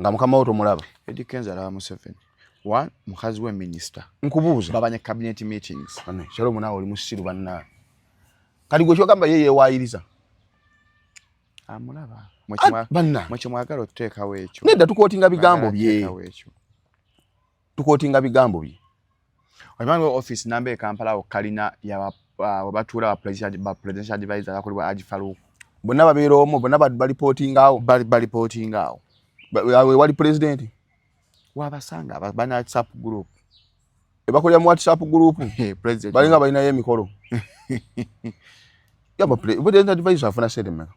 Speaker 2: Nga mukama wo tomulaba.
Speaker 1: Eddie Kenzo alaba Museveni. One, mukazi we minister.
Speaker 2: Nkubuuza.
Speaker 1: Baba ne cabinet meetings.
Speaker 2: Bane, Shalom naawe oli musiru bannange. Kati gwe ky'ogamba ye yeewaayiriza.
Speaker 1: Amulaba.
Speaker 2: Bannange.
Speaker 1: Mwe kyemwagala otuteekawo ekyo.
Speaker 2: Nedda tukootinga bigambo bye. Tukootinga bigambo bye.
Speaker 1: Omanyi office namba e Kampala awo kalina yaba webatuula ba presidential advisor abakolebwa Haji Farouk.
Speaker 2: Bonna babeera omwo, bonna balipootinga awo.
Speaker 1: Balipootinga awo.
Speaker 2: Wali president.
Speaker 1: Wabasanga bana WhatsApp group.
Speaker 2: Ebakolera mu WhatsApp group. Balinga balinayo emikolo. Yaba president advisor afuna ssente mmeka?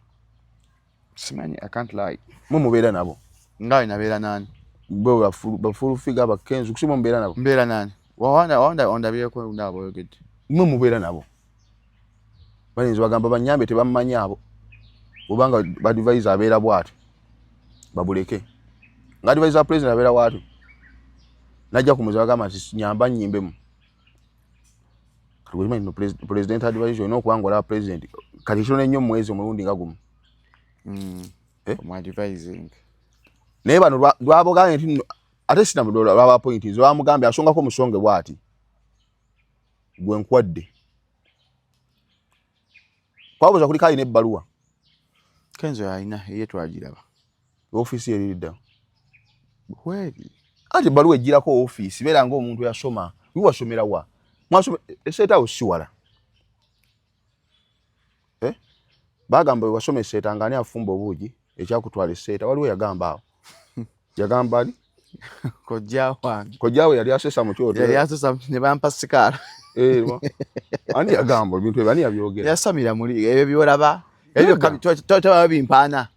Speaker 1: Simanyi, I can't lie.
Speaker 2: Mwe mubeera nabo.
Speaker 1: Nga nabeera nani?
Speaker 2: Bo ba Full Figure ba Kenzo kusima mubeera nabo.
Speaker 1: Mbeera nani? Wawanda ondabireko ndaba boyogedde.
Speaker 2: Mwe mubeera nabo. Bayinza bagamba banyambe tebammanyi abo. Obanga advisor abeera bw'atyo. Babuleke. Nga advisor president abeera bw'atyo. Najja ku muzi bagamba nti nyamba nnyimbemu. Kati bwe no president advisor olina okuba ng'olaba president. Kati ekitono ennyo mu mwezi omulundi nga gumu.
Speaker 1: Omu advising.
Speaker 2: Naye bano lwabogambye nti nno ate sina lwaba point nze bamugambye asongako musonge bw'ati. Gwe nkuwadde. Kwabuuza kuliko alina ebbaluwa.
Speaker 1: Kenzo alina eye twagiraba.
Speaker 2: Ofiisi eri lidda.
Speaker 1: Kweri.
Speaker 2: Anti ebbaluwa ejjirako ofiisi beera ng'omuntu yasoma. Wi wasomera wa? Mwasoma eseeta awo si wala. Eh? Bagamba bwe wasoma eseeta nga ani afumba obuugi ekyakutwala eseeta waliwo yagamba awo. Yagamba ani?
Speaker 1: Kojja wange.
Speaker 2: Kojja we yali asesa mu kyoto.
Speaker 1: Yali asesa ne bampa sikaala.
Speaker 2: Eh, ani yagamba ebintu ebyo ani yabyogera?
Speaker 1: Yasamira muli ebyo by'olaba. Ebyo tolaba bimpaana.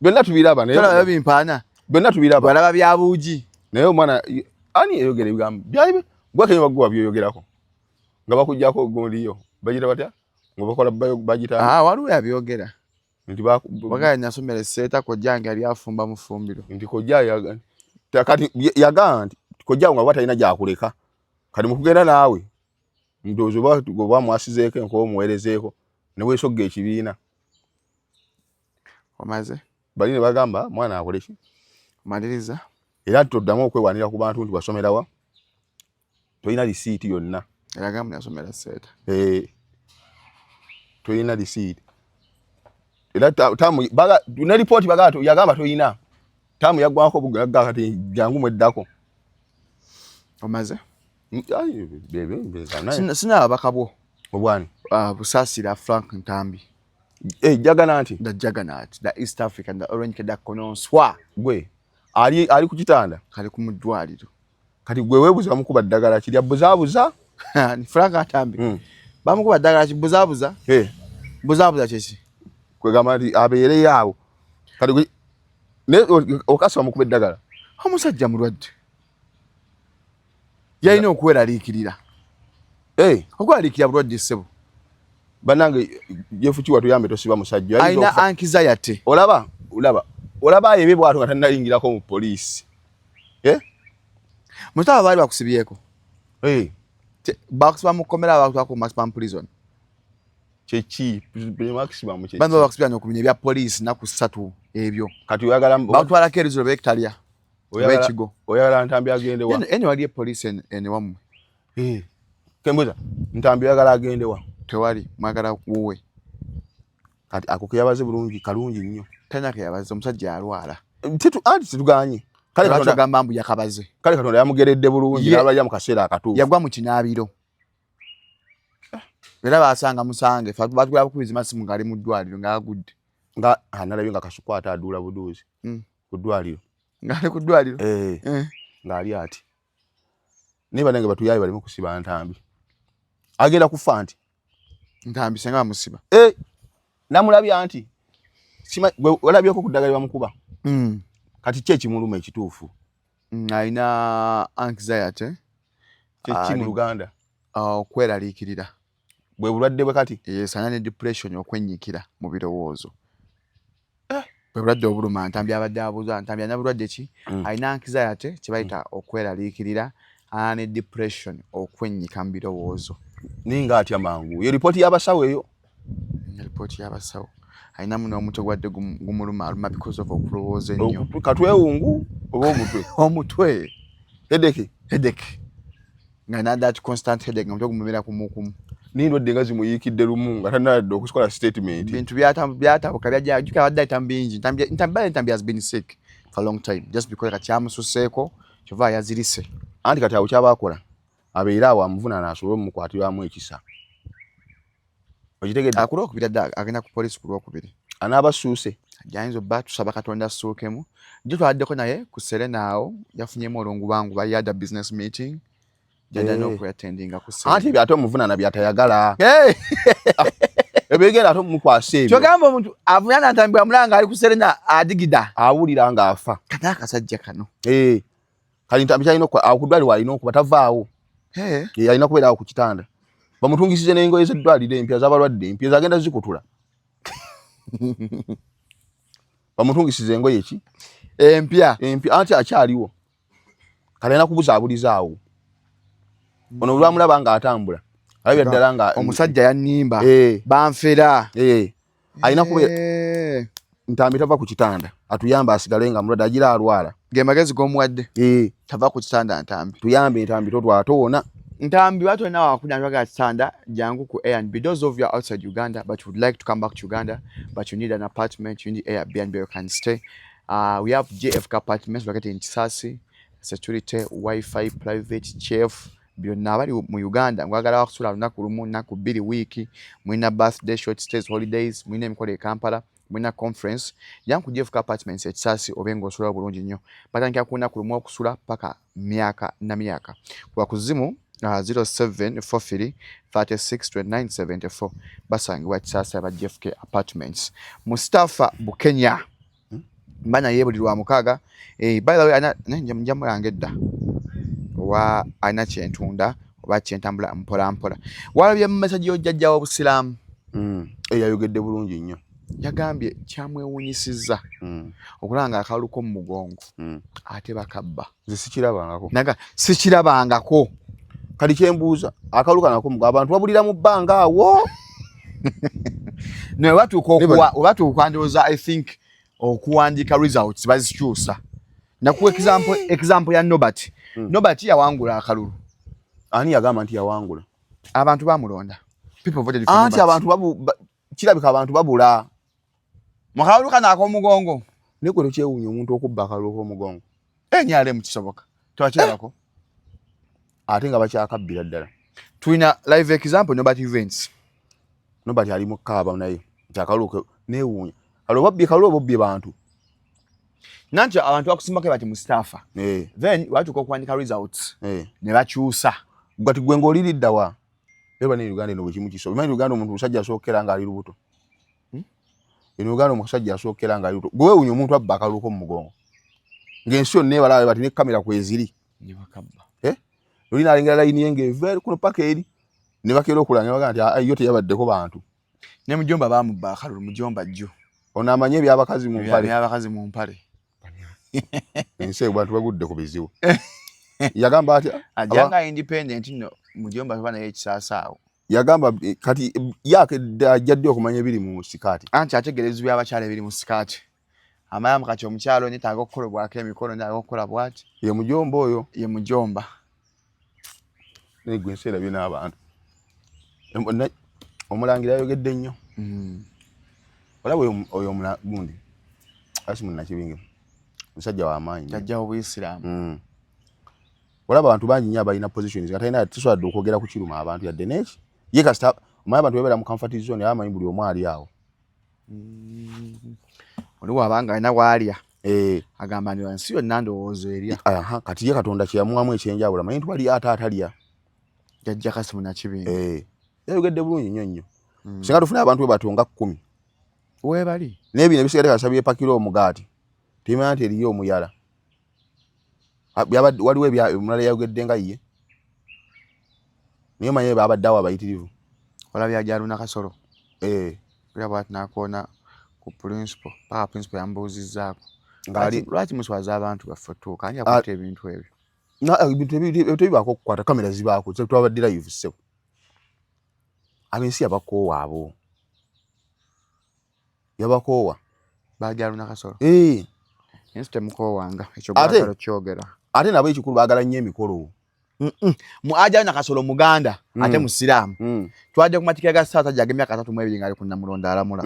Speaker 2: Byonna tubiraba naye.
Speaker 1: Tolaba bimpaana.
Speaker 2: Byonna tubiraba.
Speaker 1: Balaba bya buugi.
Speaker 2: Naye omwana ani yayogera ebigambo byali gwe kenyo baguwa byoyogerako. Nga bakuggyako gondiyo. Bagira batya? Nga bakola bagita.
Speaker 1: Ah, waliwo yabyogera.
Speaker 2: Nti
Speaker 1: bagala nasomera esseeta kojjange yali afumba mu ffumbiro.
Speaker 2: Nti kojja kati yagamba nti kojja nga batalina gyakuleka. Kati mu kugenda naawe ndowooza oba mwasizeeko enkoba omuweerezeeko ne weesogga ekibiina.
Speaker 1: Omaze?
Speaker 2: Bali ne bagamba mwana akole ki?
Speaker 1: Omaliriza.
Speaker 2: Era toddamu okwewanira ku bantu nti wasomera wa? Tolina risiiti yonna.
Speaker 1: Era gamba nasomera sseeta.
Speaker 2: Eh. Tolina risiiti. Era tamu baga ne ripooti baga yagamba tolina. Tamu yaggwako bugagga kati jangu mweddako.
Speaker 1: Omaze? Sina ababaka bwo.
Speaker 2: Obwani?
Speaker 1: Busaasira Frank Ntambi.
Speaker 2: Eh, Juggernaut.
Speaker 1: The Juggernaut, the East African, the Orange the Kononswa.
Speaker 2: Gwe ali ku kitanda.
Speaker 1: Kali ku muddwaliro.
Speaker 2: Kati gwe weebuza bamukuba ddagala kirya buzaabuza.
Speaker 1: Ni Frank Ntambi. Bamukuba ddagala ki buzaabuza?
Speaker 2: Eh.
Speaker 1: Buzaabuza kyeki?
Speaker 2: Kwegamba nti abeereyo awo. Kati gwe ne okasi bamukuba eddagala.
Speaker 1: Omusajja mulwadde. Yalina okweraliikirira.
Speaker 2: Eh,
Speaker 1: okweraliikirira bulwadde ssebo.
Speaker 2: Bannange Jeff Kiwa tuyambe tosiba musajja.
Speaker 1: Alina anxiety.
Speaker 2: Olaba, olaba. Olaba ayebe bw'atyo nga tannayingirako mu poliisi. Eh?
Speaker 1: Mutaba baali bakusibyeko.
Speaker 2: Eh.
Speaker 1: Bakusiba mu kkomera bakutwala ku maximum prison.
Speaker 2: Kyeki? Maximum kyeki?
Speaker 1: Bano bakusibya n'okumenya ebya poliisi nnaku 3 ebyo.
Speaker 2: Kati oyagala
Speaker 1: bakutwalako erizolo bekitalya. Ekigo.
Speaker 2: Oyagala Ntambi agende wa?
Speaker 1: Eno wali poliisi eno wammwe.
Speaker 2: Eh. Kembuza, Ntambi oyagala agende wa?
Speaker 1: Tewali, mwagala wuwe.
Speaker 2: Kati ako keyabaze bulungi, kalungi nnyo.
Speaker 1: Talina keyabaze, omusajja alwala.
Speaker 2: Anti tetuganye. Kale
Speaker 1: Lwaki
Speaker 2: Katonda
Speaker 1: ogamba mbu yakabaze?
Speaker 2: Kale Katonda yamugeredde bulungi n'alwalira mu kaseera akatuufu.
Speaker 1: Yagwa mu kinaabiro. Era basanga musange, batugula bukubizi masimu ng'ali mu ddwaliro ng'agudde.
Speaker 2: Nga nalabye nga Kasuku ate aduula buduuzi ku ddwaliro.
Speaker 1: Ng'ali ku ddwaliro?
Speaker 2: Eh. Ng'ali ati. Naye bannange batuyaye baleme kusiba Ntambi. Agenda kufa nti.
Speaker 1: Ntambi senga bamusiba.
Speaker 2: Namulabye anti. Gwe walabyeko ku ddagala bamukuba. Kati ki ekimuluma ekituufu?
Speaker 1: Alina anxiety.
Speaker 2: Kye ki mu Luganda?
Speaker 1: Okweraliikirira.
Speaker 2: Bwe bulwadde bwe kati?
Speaker 1: Yes, alina ne depression, okwennyikira mu birowoozo. Bwe bulwadde obuluma Ntambi abadde abuuza, Ntambi alina bulwadde ki? Alina anxiety, kye bayita okweraliikirira, alina ne depression, okwennyika mu birowoozo.
Speaker 2: Naye ng'atya mangu. Ye ripooti y'abasawo eyo?
Speaker 1: Ripooti y'abasawo. Alinamu n'omutwe gwadde gumuluma aluma because of okulowooza ennyo.
Speaker 2: Katwewungu oba omutwe?
Speaker 1: Omutwe.
Speaker 2: Headache?
Speaker 1: Headache. Nga na that constant headache, nga omutwe gumumera kumu kumu.
Speaker 2: N'endwadde nga zimuyiikidde lumu nga tannadde okukola statement.
Speaker 1: Bintu byatabuka byajja, jjukira abadde ayita mu bingi. Ntambi has been sick for a long time just because kati kyamususeeko, kyova yazirise.
Speaker 2: Anti kati awo kyaba akola abeere awo amuvunaana asobole omukwatirwamu ekisa. Okitegedde?
Speaker 1: Ku lwokubiri adde agenda ku poliisi ku lwokubiri.
Speaker 2: Anaaba assuuse?
Speaker 1: Ayinza obba tusaba Katonda assuukemu. Jjo twabaddeko naye ku Serena awo, yafunyemu olungubanguba, he had a business meeting. Jjajja n'okweattendinga ku Serena.
Speaker 2: Anti ebyo ate omuvunaana by'atayagala. Ebigenda ate omukwasa ebyo.
Speaker 1: Kyogamba omuntu avunaana Ntambi bw'amulaba ng'ali ku Serena adigida.
Speaker 2: Awulira ng'afa.
Speaker 1: Kati akasajja kano.
Speaker 2: Kati Ntambi ky'alina okukola, awo ku ddwaliro alina okuba tavaawo. Alina kubeera awo ku kitanda. Bamutungisize n'engoye z'eddwaliro empya z'abalwadde empya zagenda zikutula. Bamutungisize engoye ki?
Speaker 1: Empya.
Speaker 2: Empya, anti akyaliwo. Kale alina kubuzaabuliza awo. Ono olwamulaba ng'atambula. Alabira ddala nga
Speaker 1: omusajja yannimba. Banfera.
Speaker 2: Alina kubeera Ntambi tava ku kitanda. Atuyambe asigale nga mulwadde agira alwala.
Speaker 1: Ge magezi g'omuwadde. Tava ku kitanda Ntambi.
Speaker 2: Tuyambe Ntambi totwala towona.
Speaker 1: Ntambi watu olina wakunya njagala kitanda jangu ku Airbnb. Those of you outside Uganda but would like to come back to Uganda but you need an apartment, you need Airbnb you can stay. We have JFK apartments located in Kisasi, security, Wi-Fi, private, chef. Byonna abali mu Uganda ngwagala wakusula lunaku lumu, nnaku bbiri, wiiki, mulina birthday, short stays, holidays, mulina emikolo e Kampala, mulina conference, jangu ku JFK apartments e Kisasi obe ng'osulawo bulungi nnyo. Batandikira ku lunaku lumu okusula paka myaka na myaka. Kuba ku zimu 0743 36 29 74 basangibwa Kisasi aba JFK apartments. Mustafa Bukenya mba naye buli lwa mukaaga. By the way, nja mulanga edda owa alina kyentunda oba kyentambula mpola mpola. Walabye mu message y'ojjajja w'Obusiraamu?
Speaker 2: Yayogedde bulungi nnyo.
Speaker 1: Yagambye kyamwewuunyisizza okulaba nga akalulu k'omu mugongo ate bakabba.
Speaker 2: Nze sikirabangako.
Speaker 1: Naga sikirabangako.
Speaker 2: Kati kyembuuza akalulu kano ak'omugongo abantu babulira mu bbanga awo?
Speaker 1: Naye batuuka ndowooza I think okuwandiika results bazikyusa. Nakuwa example ya Nobert. Nobert yawangula akalulu.
Speaker 2: Ani yagamba nti yawangula?
Speaker 1: Abantu bamulonda. People voted for
Speaker 2: Anti
Speaker 1: Nobert.
Speaker 2: abantu kirabika abantu babula.
Speaker 1: Mu kalulu kano ak'omugongo.
Speaker 2: Naye gwe tokyewuunya omuntu okubba akalulu k'omugongo?
Speaker 1: NRM kisoboka. Twakirabako.
Speaker 2: Ate nga bakyakabbira ddala.
Speaker 1: Tulina live example Nobert events.
Speaker 2: Nobert ali mu kaaba naye. Nti akalulu ke neewuunya. Kale obabbye kalulu oba obbye bantu.
Speaker 1: Nanti abantu bakusimbako bati Mustafa. Then batuuka okuwandika results. Ne bakyusa.
Speaker 2: Gati gwe ng'oliridda wa? Eba ne Uganda eno bwe kimu kisobola. Omanyi Uganda omuntu omusajja asookera ng'ali lubuto. Eno Uganda omusajja asookera ng'ali lubuto. Gwe weewuunya omuntu abba akalulu k'omu mugongo. Ng'ensi yonna ebalaba bati ne kamera kweziri.
Speaker 1: Ne bakabba.
Speaker 2: Oli n'alengera layini ye ng'eva eri kuno paka eri. Ne bakeera okulanga ne bagamba nti, yo teyabaddeko bantu.
Speaker 1: Ne Mujomba baamubba akalulu, Mujomba jjo.
Speaker 2: Ono amanyi eby'abakazi mu mpale.
Speaker 1: Eby'abakazi mu mpale.
Speaker 2: Ensi eyo bantu bagudde ku bizibu. Yagamba atya?
Speaker 1: Ajja nga independent nno, Mujomba tuba naye ekisaasa awo.
Speaker 2: Yagamba kati yakedde ajja ddi okumanya ebiri mu sikaati?
Speaker 1: Anti ategeera ebizibu by'abakyala ebiri mu sikaati. Amayamu kati omukyalo neetaaga okukolebwako emikolo, neetaaga okukola bw'ati.
Speaker 2: Ye Mujomba oyo?
Speaker 1: Ye Mujomba.
Speaker 2: Naye gwe ensi erabye n'abantu. Omulangira yayogedde nnyo. Olaba oyo omula gundi Kasimu Nakibinge musajja wa maanyi,
Speaker 1: jajja w'obuyisiraamu.
Speaker 2: Olaba abantu bangi nnyo abalina positions nga talina, tasobola dde okwogera ku kiruma abantu yadde neki. Ye kasita omanyi abantu bebeera mu comfort zone, amanyi buli omu ali awo.
Speaker 1: Oli wabanga alina waalya,
Speaker 2: Eh.
Speaker 1: agamba nti ensi yonna ndowooza erya.
Speaker 2: Aha, kati ye Katonda kyeyamuwamu ekyenjawulo, amanyi nti wali ate atalya.
Speaker 1: Jajja Kasimu Nakibinge.
Speaker 2: Eh, yayogedde bulungi nnyo nnyo. Singa tufuna abantu bwe batyo nga 10,
Speaker 1: weebali.
Speaker 2: N'ebino ebisigadde kasita byepakira omugaati, tebimanya nti eriyo omuyala. Ah, waliwo omulala yayogedde nga ye, naye omanyi babadde awo abayitirivu.
Speaker 1: Olabye Ajaruna Kasolo?
Speaker 2: Eh.
Speaker 1: Era bwati nakoona ku principal paka principal yambuuzizzaako.
Speaker 2: Ng'ali
Speaker 1: Lwaki muswaza abantu baffe otuuka ani yakwata ebintu ebyo?
Speaker 2: Ebintu tebibaako okukwata kamera zibaako, twabadde live ssebo. Abensi yabakoowa, abo yabakoowa.
Speaker 1: Bajaruna Kasolo.
Speaker 2: Eh.
Speaker 1: Ensi temukoowanga ekyo,
Speaker 2: Ate
Speaker 1: gwagala kyogera.
Speaker 2: Ate nabo ekikulu baagala nnyo emikolo.
Speaker 1: Mu Ajaruna Kasolo muganda, ate musiraamu. Twadde ku matikira ga Ssaasajja ag'emyaka 32 ng'ali ku Namulondo alamula.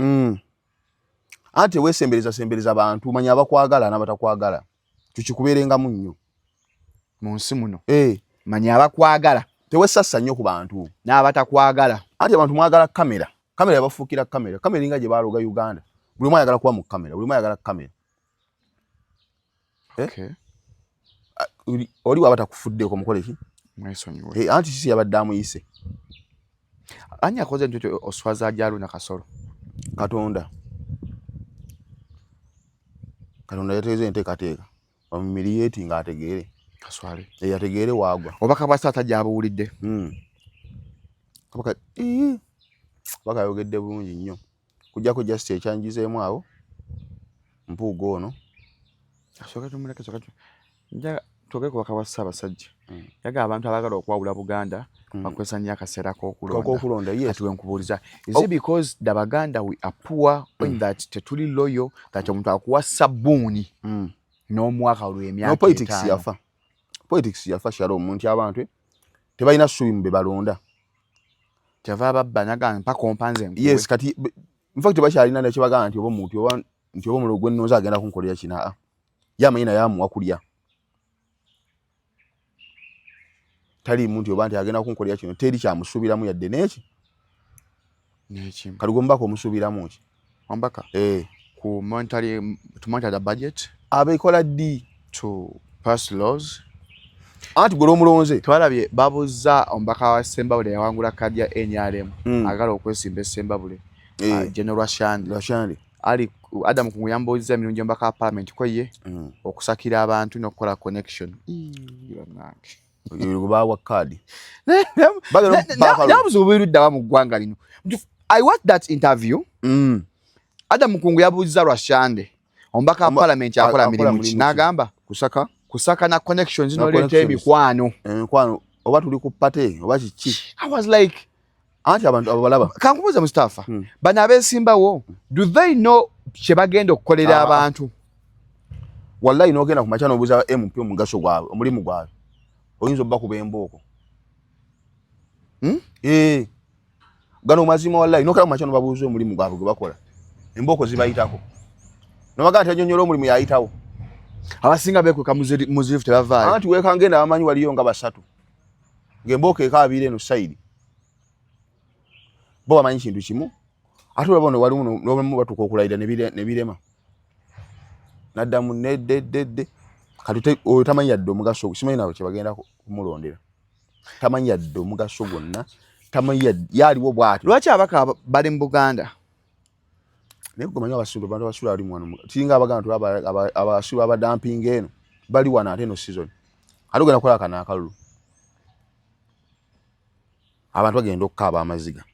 Speaker 2: Anti weesembereza sembereza bantu, manya abakwagala n'abatakwagala, tukikubeerengamu nnyo.
Speaker 1: Mu nsi muno,
Speaker 2: Eh,
Speaker 1: manya abakwagala
Speaker 2: tewesassa nnyo ku bantu
Speaker 1: n'abatakwagala.
Speaker 2: Anti abantu mwagala kamera, kamera yabafuukira kamera, kamera eringa gye baaloga Uganda. Buli omu ayagala kuba mu kamera, buli omu ayagala kamera. Eh?
Speaker 1: Okay.
Speaker 2: Oli waba takufuddeeko mukole ki?
Speaker 1: Mwesonyiwe.
Speaker 2: Eh, anti kisi yabadde amuyise.
Speaker 1: Ani akoze nti oswaza Ajaruna Kasolo?
Speaker 2: Katonda, Katonda yateeza enteekateeka bamumiriyeeti ng'ategeere.
Speaker 1: Kaswale.
Speaker 2: Eh, ategeere waagwa.
Speaker 1: Obubaka bwa Ssaasajja abuwulidde?
Speaker 2: Kabaka, ii, kabaka ayogedde bulungi nnyo, kujjako just ekyanjizeemu awo Mpuuga ono.
Speaker 1: Asooke tumuleke, sooke nja twogere ku bubaka bwa Ssaabasajja. Yagamba abantu abaagala okwawula Buganda bakozesa nnyo akaseera k'okulonda.
Speaker 2: K'okulonda, yes.
Speaker 1: Kati wenkubuuliza, is it because the Baganda we are poor in that tetuli loyal, that omuntu akuwa sabbuuni n'omwaka olw'emyaka
Speaker 2: No, politics
Speaker 1: 5?
Speaker 2: Yafa, politics yafa, Shalom, nti abantu tebalina ssuubi mu be balonda.
Speaker 1: Kyava babba naga mpaka ompanze nkuwe.
Speaker 2: Yes, kati in fact tebakyalina nekyebagamba nti oba omuntu oba nti oba omulogo gwe nnonze agenda kunkolera kino. Aa, ye amanyi naye amuwa kulya, taliimu nti oba nti agenda kunkolera kino, teri kyamusuubiramu yadde n'eki.
Speaker 1: N'ekimu.
Speaker 2: Kati gwe omubaka omusuubiramu ki?
Speaker 1: Omubaka?
Speaker 2: Eh.
Speaker 1: Ku monetary, to monitor the budget.
Speaker 2: Abekola ddi?
Speaker 1: To pass laws.
Speaker 2: Anti gwe lwomulonze.
Speaker 1: Twalabye babuuza omubaka wa Sembabule yawangula kaadi ya NRM, agala okwesimba e Sembabule, General Rwashande.
Speaker 2: Rwashande.
Speaker 1: Ali Adam Kungu yambuuziza emirundi omubaka wa parliament ko ye okusakira abantu n'okukola connection. Ii, bannange.
Speaker 2: Gwe bawa kaadi. Bagenda okuba
Speaker 1: Naye obuzibu buli ludda mu ggwanga lino. I watched that interview. Adam Kungu yabuuziza Rwashande, omubaka wa parliament akola
Speaker 2: akola
Speaker 1: mirimu ki?
Speaker 2: mulimu ki?
Speaker 1: N'agamba
Speaker 2: kusaka.
Speaker 1: Kusaka na connections,
Speaker 2: Na
Speaker 1: n'oleeta
Speaker 2: connections.
Speaker 1: emikwano.
Speaker 2: Emikwano, oba tuli ku party oba kiki.
Speaker 1: I was like,
Speaker 2: Anti abantu abo balaba.
Speaker 1: Kankubuuza Mustafa, bano abeesimbawo, do they know kye bagenda okukolera abantu?
Speaker 2: Wallahi n'ogenda ku makya n'obuuza MP omugaso gwabwe, omulimu gwabwe, oyinza obba kuba embooko. Eh. Gano mazima, wallahi n'ogenda ku makya n'obabuuza omulimu gwabwe gwe bakola, embooko zibayitako, nobagaa nti anyonyola omulimu yayitawo.
Speaker 1: Abasinga beekweka muzirifu, tebavaayo.
Speaker 2: Anti wekangenda abamanyi waliyo nga basatu ng'embooko ekaabira eno side, bo bamanyi kintu kimu. Ate olaba ono waliwo n'obamu batuuka okulayira ne birema naddamu neddededde. Kati oyo tamanyi yadde omugaso, simanyi nawe kyebagenda kumulondera, tamanyi yadde omugaso gwonna, tamanyi yaliwo bw'atyo.
Speaker 1: Lwaki abaka bali mu Buganda?
Speaker 2: Naye gwe manyi abasiru, abantu abasiru ali wano, kiringa abaganda nti abasiru abadampinga eno bali wano, ate eno season ate ogenda kukola kano akalulu, abantu bagenda okukaaba amaziga.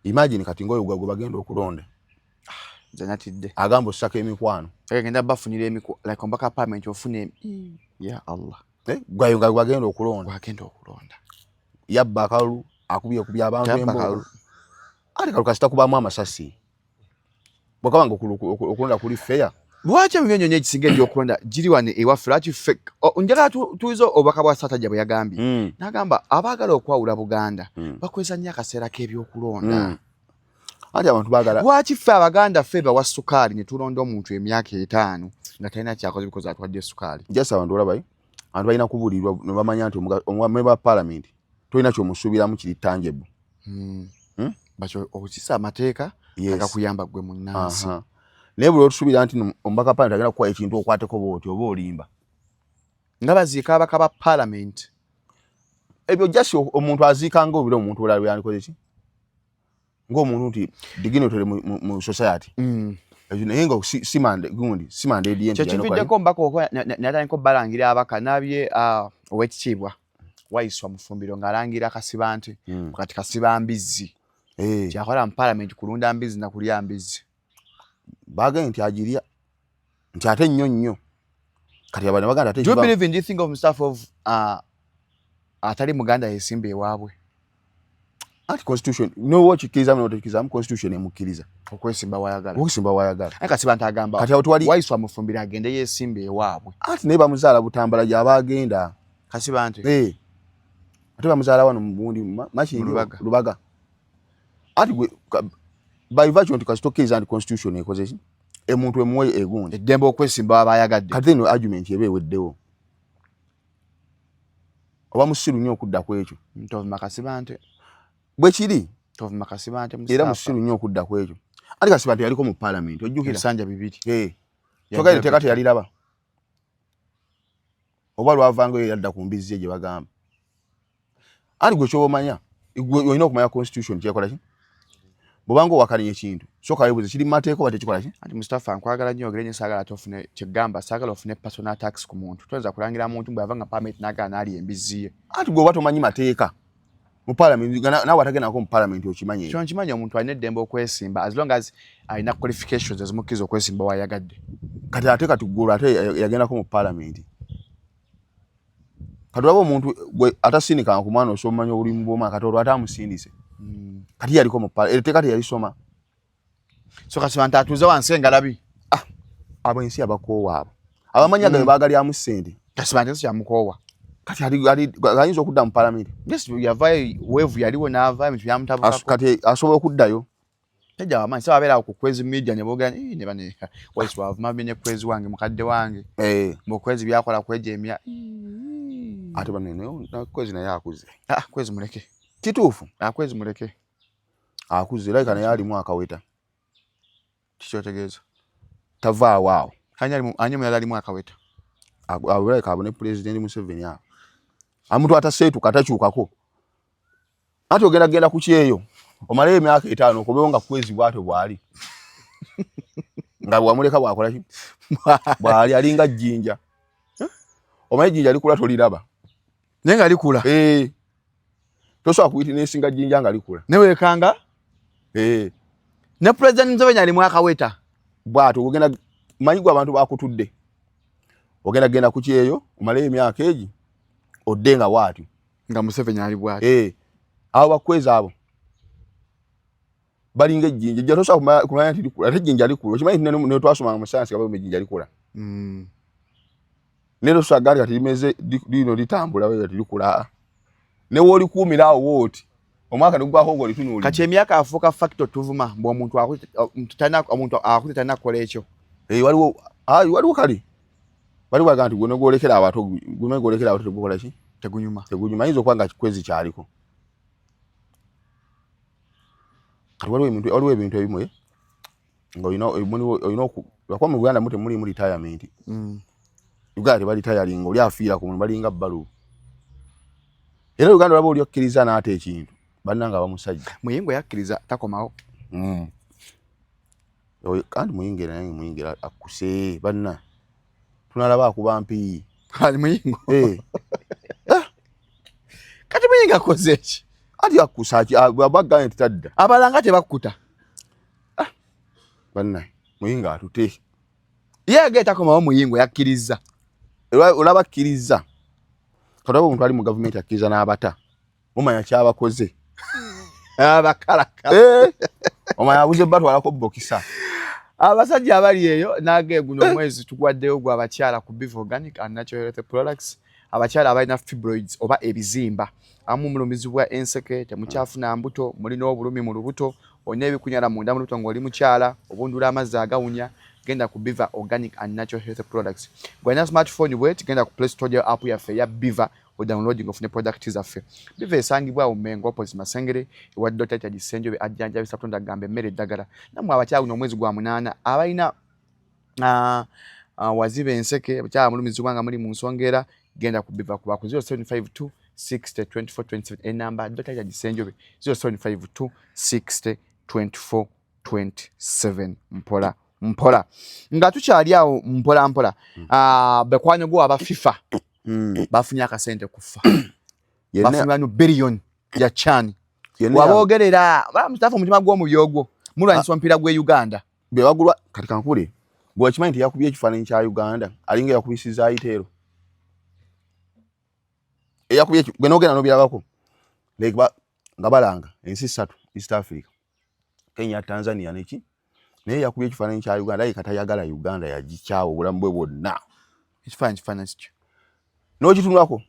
Speaker 2: Imagine kati ngaoyo gwe bagenda okulonda.
Speaker 1: Nze natidde.
Speaker 2: Agamba osaka emikwano.
Speaker 1: Genda bafunira like omubaka parliament ofuna ya Allah.
Speaker 2: Eh, gwayo nga gwagenda okulonda.
Speaker 1: Gwagenda okulonda.
Speaker 2: Yabba akalulu, akubye kubya abantu.
Speaker 1: Yabba
Speaker 2: embooko.
Speaker 1: Akalulu.
Speaker 2: Ate kalulu kasita kubaamu amasasi, bwekabanga okulonda kuli fair.
Speaker 1: Lwaki emyonyo egisinga egyokulonda giri wano ewaffe? Lwaki ffe njagala tuuze obubaka bwa Ssaasajja bwe yagambye. N'agamba abaagala okwawula Buganda bakozesa nnyo akaseera k'ebyokulonda.
Speaker 2: Anti abantu baagala.
Speaker 1: Lwaki ffe Abaganda ffe bawa sukaali ne tulonda omuntu emyaka 5 nga talina kyakoze because atwadde sukaali?
Speaker 2: Just abantu olabayo, abantu balina kubuulirwa ne bamanya nti omumemba wa parliament tolina kyomusuubiramu kiri tangible.
Speaker 1: Bakyo okukisa amateeka agakuyamba gwe munnansi.
Speaker 2: Naye buli otusuubira nti omubaka parliament agenda kukuwa ekintu okwateko bw'oti, oba olimba.
Speaker 1: Nga baziika ababaka ba parliament.
Speaker 2: Ebyo just omuntu aziika nga obira omuntu olala byandikoze ki, ng'omuntu nti dignitary mu society. Ekyo naye nga si gundi, si mandate ye nti
Speaker 1: kye kividdeko omubaka okuba natandika obbalangira abaka nabye owekitiibwa Waiswa Mufumbiro ng'alangira Kasibante. Kati kasiba mbizzi. Kyakola mu parliament kulunda mbizzi na kulya mbizzi.
Speaker 2: Bagambye nti agirya nti ate nnyo nnyo. Kati abantu baganda ate
Speaker 1: Do you believe in this thing of stuff of atali Muganda yesimba ewaabwe?
Speaker 2: Anti constitution nowa okikkiriza notekkirizamu, constitution emukkiriza
Speaker 1: okwesimba wayagala.
Speaker 2: Okwesimba wayagala.
Speaker 1: Aye Kasibante agamba
Speaker 2: Kati awo tewali
Speaker 1: Waiswa Mufumbiro agende yesimba ewaabwe.
Speaker 2: Anti naye bamuzaala Butambala gy'aba agenda.
Speaker 1: Kasibante.
Speaker 2: Ate bamuzaala wano mu gundi Makindye.
Speaker 1: Mu Lubaga.
Speaker 2: Lubaga. Anti gwe by virtue nti kasita okkiriza nti constitution ekoze ki, emuntu emuwe egundi
Speaker 1: eddembe okwesimba waba ayagadde.
Speaker 2: Kati eno argument eba eweddewo. Oba musiru nnyo okudda ku ekyo.
Speaker 1: Tovuma Kasibante.
Speaker 2: Bwe kiri.
Speaker 1: Tovuma Kasibante.
Speaker 2: Era musiru nnyo okudda ku ekyo. Anti Kasibante yaliko mu parliament, ojjukira?
Speaker 1: Ebisanja 2.
Speaker 2: Kyokka etteeka teyaliraba. Oba lwavangayo yadda ku mbizzi ye gye bagamba. Anti gwe kyoba omanya, gwe olina okumanya constitution kyekola ki? Bw'obanga owakanya ekintu, sooka weebuuze kiri mu mateeka oba tekikola ki?
Speaker 1: Anti Mustafa, nkwagala nnyo ogere nnyo, saagala ate ofune kyegamba, saagala ofune personal attacks ku muntu. Toyinza kulangira muntu bw'ava nga parliament n'agaana n'alya embizzi ye.
Speaker 2: Anti gwe oba tomanyi mateeka mu parliament, nga naawe atagendako mu parliament okimanyi ekyo.
Speaker 1: Kyo nkimanyi, omuntu alina eddembe okwesimba as long as alina qualifications ezimukkiriza okwesimba wayagadde.
Speaker 2: Kati ate kati ggulu ate yagendako mu parliament. Kati olaba omuntu gwe atasindikanga ku mwana osobola omanya obulimu bw'omwana, kati olwo ate amusindise. Kati yaliko mu etteeka teyalisoma.
Speaker 1: So Kasibante atuuze wansi engalabi.
Speaker 2: Abo ensi abakoowa abo. Abamanya gabe baagalyamu ssente.
Speaker 1: Kasibante ensi yamukoowa.
Speaker 2: Kati ayinza okudda mu parliament.
Speaker 1: Yes, yavaayo, weevu yaliwo n'avaayo, ebintu byamutabukako.
Speaker 2: Kati asobola okuddayo.
Speaker 1: Jjajja wamaanyi, saba abeera awo ku Kwezi Media ne boogera, ne bane, Waiswa avuma bye ne Kwezi wange, mukadde wange. Mbu Kwezi byakola kweja emya.
Speaker 2: Ate bano naye Kwezi naye akuze.
Speaker 1: Kwezi muleke.
Speaker 2: Kituufu.
Speaker 1: Kwezi muleke.
Speaker 2: Akuze, like naye alimu akaweta.
Speaker 1: Kiki otegeeza?
Speaker 2: Tavaawo awo.
Speaker 1: Ani omulala alimu akaweta?
Speaker 2: Abo like abo ne President Museveni abo. Amuntu ataseetuka takyukako. Anti ogenda genda ku kyeyo omaleyo emyaka 5 okobewo nga Kwezi bw'atyo bw'ali. Nga bwamuleka bw'akola ki? Bw'ali alinga jjinja. Omanyi ejjinja likula toliraba.
Speaker 1: Naye nga likula.
Speaker 2: Tosobola kuwitnessinga jjinja nga likula.
Speaker 1: Ne weekanga? Ne President Museveni alimu akaweta.
Speaker 2: Bw'atyo ogenda manyi gwe abantu bakutudde. Ogenda genda ku kyeyo omaleyo emyaka egi odde nga bw'atyo.
Speaker 1: Nga Museveni ali bw'atyo.
Speaker 2: Abo bakwezi abo balinga ejjinja. Ejjinja tosobola kumanya nti likula, ate ejjinja likula. Okimanyi nti ne twasomanga mu sayansi nga bagamba ejjinja likula. Naye tosobola kugamba nti kati limeze, lino litambula bwe kati likula. Ne w'olikuumira awo w'oti, omwaka ne gugwako ng'olitunuulidde.
Speaker 1: Kati emyaka afuuka factor tuvuma mbu omuntu omuntu akutte talina kukola ekyo.
Speaker 2: Waliwo, waliwo kale. Waliwo agamba nti gwe ne gwolekera abato, gwe ne gwolekera abato tegukola ki?
Speaker 1: Tegunyuma.
Speaker 2: Tegunyuma. Ayinza okuba nga Kwezi kyaliko. Kati waliwo ebintu ebimu, nga olina lwakuba mu Uganda mu temuliimu retirement. Uganda tebalitayalinga, oli afiira ku mulimu balinga bbaluwa. Era Uganda olaba oli okkiriza n'ata ekintu, bannange aba musajja.
Speaker 1: Muyingo yakkiriza takomawo.
Speaker 2: Oyo, kandi Muyingo era naye Muyingo era akkuse banna. Tunalaba akuba mpiiyi.
Speaker 1: Ali Muyingo. Kati Muyingo akoze ki?
Speaker 2: Ati akkusa ki? Bw'aba agambye nti tadda.
Speaker 1: Abalanga tebakkuta.
Speaker 2: Banna, Muyingo atute.
Speaker 1: Ye agenda takomawo Muyingo yakkiriza.
Speaker 2: Olaba akkiriza. Kati olaba omuntu ali mu gavumenti akkiriza n'abata. Mumanya ky'abakoze.
Speaker 1: Abakalaka.
Speaker 2: Omanya abuze batwalako bokisa.
Speaker 1: Abasajja abali eyo n'age guno omwezi tugwaddeyo gwa bakyala ku Biva Organic and Natural Health Products. Abakyala abalina fibroids oba ebizimba, abamu mulumizibwa enseke, temukyafuna mbuto, mulina obulumi mu lubuto, Olina ebikunyala munda mu lubuto ng'oli mukyala, obundula amazzi agawunya, genda ku Biva Organic and Natural Health Products. Gwalina smartphone bweti, genda ku Play Store ya app yaffe eya Biva odownloading ofune product zaffe. Biva esangibwa awo Mengo opposite Masengere ewa Dr. Richard Ssenjobe ajjanjabisa Katonda agamba emmere eddagala. Nammwe abakyala guno omwezi gwa munaana abalina waziba enseke abakyala mulumizibwa nga muli mu nsonga era genda ku Biva kuba ku 0752 60 24 27 enamba Dr. Richard Ssenjobe 0752 60 24 27 mpola mpola nga tukyali awo mpola mpola. Bekwano gwo aba FIFA bafunye akasente kufa bafunye bano billion ya CHAN wabogerera Mustafa omutima gw'omubi ogwo mulwanyisa omupiira gw'e Uganda
Speaker 2: bwe bagulwa. Kati kankule gwe okimanyi nti yakubye ekifaananyi kya Uganda alinga yakubisiza ayiteero eyakubye gwe nogenda nobirabako like nga balanga ensi ssatu East Africa, Kenya, Tanzania neki, naye yakubye ekifaananyi kya Uganda aye katayagala Uganda yagikyawa obulamu bwe bwonna.
Speaker 1: Ekifaananyi kifaananyi kityo
Speaker 2: n'okitunulako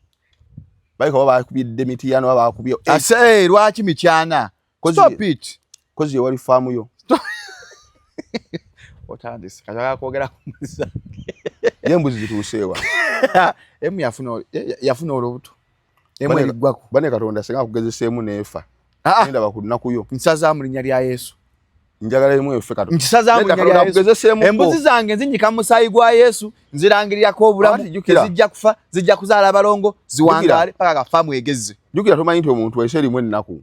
Speaker 2: balika oba bakubidde Mityana oba bakubye
Speaker 1: ase lwaki Mityana? Stop it.
Speaker 2: Kozi ewali faamu yo.
Speaker 1: Otandise kati kwogera ku mbuzi.
Speaker 2: Ye embuzi zituuseewa?
Speaker 1: Emu yafuna olubuto, emu eriggwako.
Speaker 2: Bane Katonda singa akugezeseemu neefa
Speaker 1: Ah, ah.
Speaker 2: nendaba ku nnaku yo.
Speaker 1: Nsazaamu linnya lya Yesu.
Speaker 2: Njagala emu efe Katonda.
Speaker 1: Nkisazaamu
Speaker 2: Nedda,
Speaker 1: linnya lya
Speaker 2: Katonda
Speaker 1: Yesu.
Speaker 2: akugezeseemu.
Speaker 1: Embuzi zange nzinyika mu musaayi gwa Yesu, nzirangirirako obulamu.
Speaker 2: Kakati jjukira.
Speaker 1: Tezijja kufa, zijja kuzaala abalongo ziwangaale paka nga faamu egezze.
Speaker 2: Jjukira tomanyi nti omuntu ensi erimu ennaku.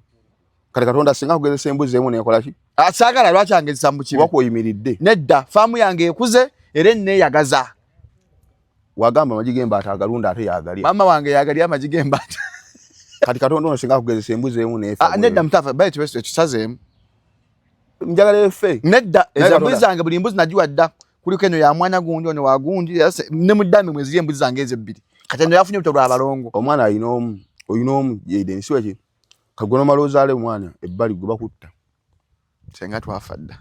Speaker 2: Kati Katonda singa akugezesa embuzi emu nekola ki?
Speaker 1: Ah, saagala lwaki angezesa mu kibi?
Speaker 2: Wakwoyimiridde.
Speaker 1: Nedda, faamu yange ekuze era enneeyagaza.
Speaker 2: Wagamba amagi g'embaata agalunda ate yagalya.
Speaker 1: Maama wange yagalya amagi g'embaata.
Speaker 2: Kati Katonda ono singa akugezesa embuzi emu neefa.
Speaker 1: Ah, nedda Mutafa, baye tusazeemu.
Speaker 2: Njagala efe.
Speaker 1: Nedda.
Speaker 2: Naye
Speaker 1: ezo embuzi
Speaker 2: Katonda-
Speaker 1: zange buli mbuzi nagiwa dda, kuliko eno ya mwana gundi, ono wa gundi, era ne mu ddambi mwe ziri embuzi zange ezo ebbiri. Kati eno yafunye olubuto lwa balongo.
Speaker 2: Omwana alina omu, olina omu Jaden si weki kagwe nomala ozaale omwana ebbali gwe bakutta.
Speaker 1: Senga twafa dda.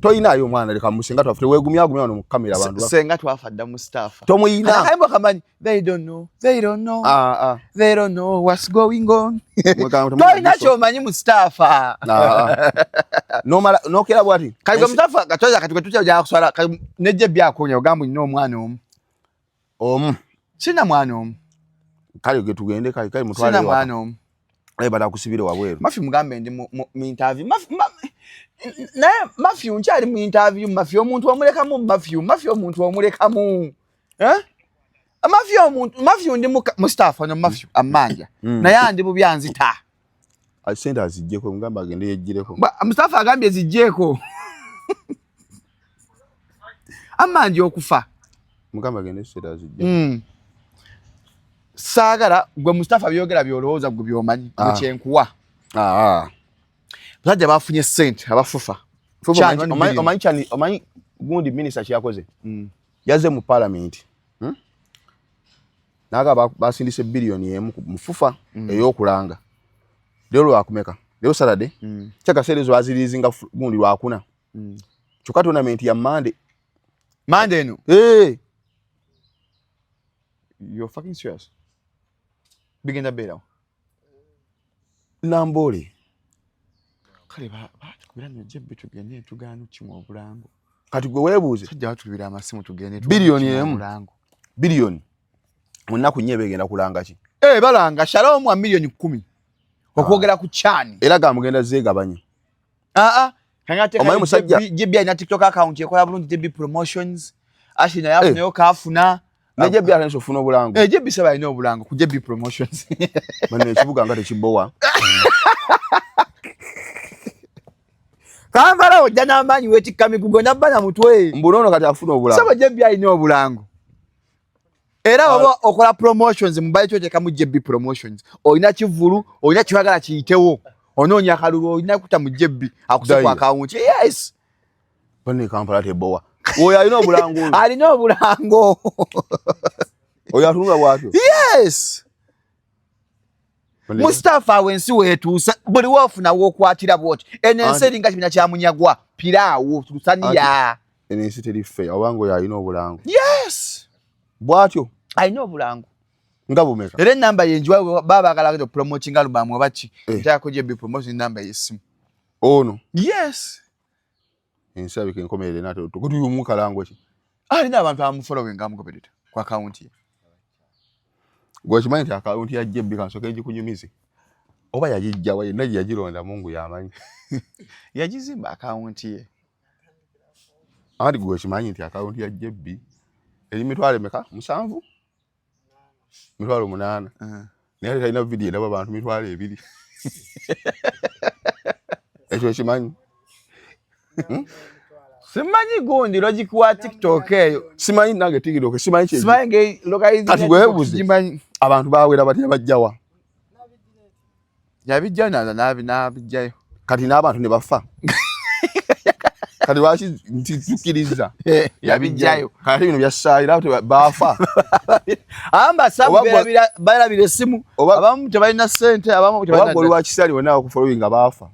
Speaker 2: Toyinaayo omwana leka musenga twafe teweegumyagumya wano mu kamera abantu
Speaker 1: Senga twafa dda Mustafa.
Speaker 2: Tomuyina.
Speaker 1: Akayimbo kamanyi, they don't know, they don't know.
Speaker 2: Ah, ah.
Speaker 1: They don't know what's going on.
Speaker 2: Mwekanga temulina
Speaker 1: Tolina
Speaker 2: biso.
Speaker 1: kyomanyi Mustafa.
Speaker 2: Ah, ah. Nomala nokera bwati.
Speaker 1: Kati gwe Mustafa katoza kati gwe tutya kuswala kati nejje byakonya ogamba olina omwana omu.
Speaker 2: Omu.
Speaker 1: Sina mwana omu.
Speaker 2: Kale gwe tugende kale kale mutwale
Speaker 1: Sina
Speaker 2: ewaka.
Speaker 1: mwana omu.
Speaker 2: Naye batakusibire wabweru.
Speaker 1: Mafi mugambe ndi mu interview. Mafi, naye Mafi nkyali mu interview. Mafi omuntu omulekamu Mafi, Mafi omuntu omulekamu. Eh? Mafi omuntu, Mafi ndi Mustafa no Mafi amanja. Naye andi bubi anzita.
Speaker 2: Sente aziggyeko mugamba agende yeggyireko.
Speaker 1: Mustafa agambye ziggyeko. Amanja okufa.
Speaker 2: Mugamba agende sente aziggyeko.
Speaker 1: Saagala gwe Mustafa byogera byolowooza gwe byomanyi
Speaker 2: Ah.
Speaker 1: kyenkuwa.
Speaker 2: Ah, ah.
Speaker 1: Basajja bafunye ssente abafufa.
Speaker 2: Fufa,
Speaker 1: CHAN 1 billion.
Speaker 2: Omanyi kyani omanyi gundi minisita kyeyakoze. Yazze mu parliament. Naga basindise 1 billion mu FUFA ey'okulanga. Leero lwakumeka? Leero Saturday. Kyakaseera ezo baziriizinga gundi lwakuna. Kyokka tournament ya Monday.
Speaker 1: Monday eno.
Speaker 2: Hey.
Speaker 1: You're fucking serious. Bigenda beerawo.
Speaker 2: Nambole.
Speaker 1: Kale batukubira nno jebbe tugende tugaana okukimwa obulango.
Speaker 2: Kati gwe weebuuze.
Speaker 1: Sajja batubira amasimu tugende
Speaker 2: Billion
Speaker 1: okukimwa
Speaker 2: emu.
Speaker 1: obulango.
Speaker 2: Billion. Mu nnaku nnya begenda kulanga ki?
Speaker 1: Eh, balanga Shalom wa 10 million okwogera ku CHAN.
Speaker 2: Era gamugenda zeegabanya.
Speaker 1: Ah ah. Kangate
Speaker 2: Omanyi musajja-
Speaker 1: JB alina TikTok account ekola bulungi, JB Promotions. Ashi naye afunayo kaafuna.
Speaker 2: Ne JB atandise okufuna obulango.
Speaker 1: Eh, JB saba alina obulango ku JB Promotions.
Speaker 2: Bano ekibuga nga tekibowa.
Speaker 1: Kampala ojja n'amaanyi weetikka migugo nabba na mutwe.
Speaker 2: Mbuno ono kati afuna obulango.
Speaker 1: Saba JB alina obulango. Era oba okola promotions mubaye kyoteekamu JB Promotions. Olina kivvulu, olina kiwagala kiyitewo. Onoonya akalulu olina kuta mu JB akuse ku
Speaker 2: Dayira.
Speaker 1: account. Yes.
Speaker 2: Bano Kampala tebowa. Oyo alina obulango oyo.
Speaker 1: Alina obulango.
Speaker 2: Oyo atunula bw'atyo.
Speaker 1: Yes. Mustafa awo ensi weetuusa buli woofuna wookwatira bwoti. Eno ensi eringa kibiina kya munyagwa piraawo lusaniya.
Speaker 2: Eno ensi teri fair obanga oyo alina obulango.
Speaker 1: Yes.
Speaker 2: Bw'atyo
Speaker 1: Alina obulango.
Speaker 2: Nga bumeka?
Speaker 1: Era enamba yenjiwa baba baagala promoting album oba ki.
Speaker 2: Eh.
Speaker 1: Nteekako JB Promotion namba y'essimu.
Speaker 2: Ono.
Speaker 1: Yes.
Speaker 2: Ensi abika enkomerere natera tukutuyu kalango ki?
Speaker 1: Alina abantu abamufollowing amugoberera ku akawunti ye.
Speaker 2: Gwe okimanyi nti akawunti ya JB kansooke ngikunyumize oba yagijja wa yenna gye yagironda Mungu y'amanyi.
Speaker 1: Yagizimba akawunti ye.
Speaker 2: Anti gwe okimanyi nti akawunti ya JB eri mitwalo emeka? 7? 8,000. Naye ate talina vidiyo eraba bantu 20,000. Ekyo okimanyi?
Speaker 1: Simanyi gundi logic wa TikTok eyo.
Speaker 2: Simanyi nange TikTok, simanyi kye.
Speaker 1: Simanyi ngeri localizing
Speaker 2: Kati gwe
Speaker 1: gimanyi.
Speaker 2: Abantu bawera batya bajjawa?
Speaker 1: Yabijjayo naza n'abijjayo.
Speaker 2: Kati n'abantu ne bafa. Kati lwaki nti tukkiriza?
Speaker 1: Yabijjayo.
Speaker 2: Kati bino bya saayira baafa.
Speaker 1: Amba sabu beerabira essimu. Abamu tebalina ssente, abamu
Speaker 2: tebalina. Oba gwe lwaki sali wonna okufollowinga baafa.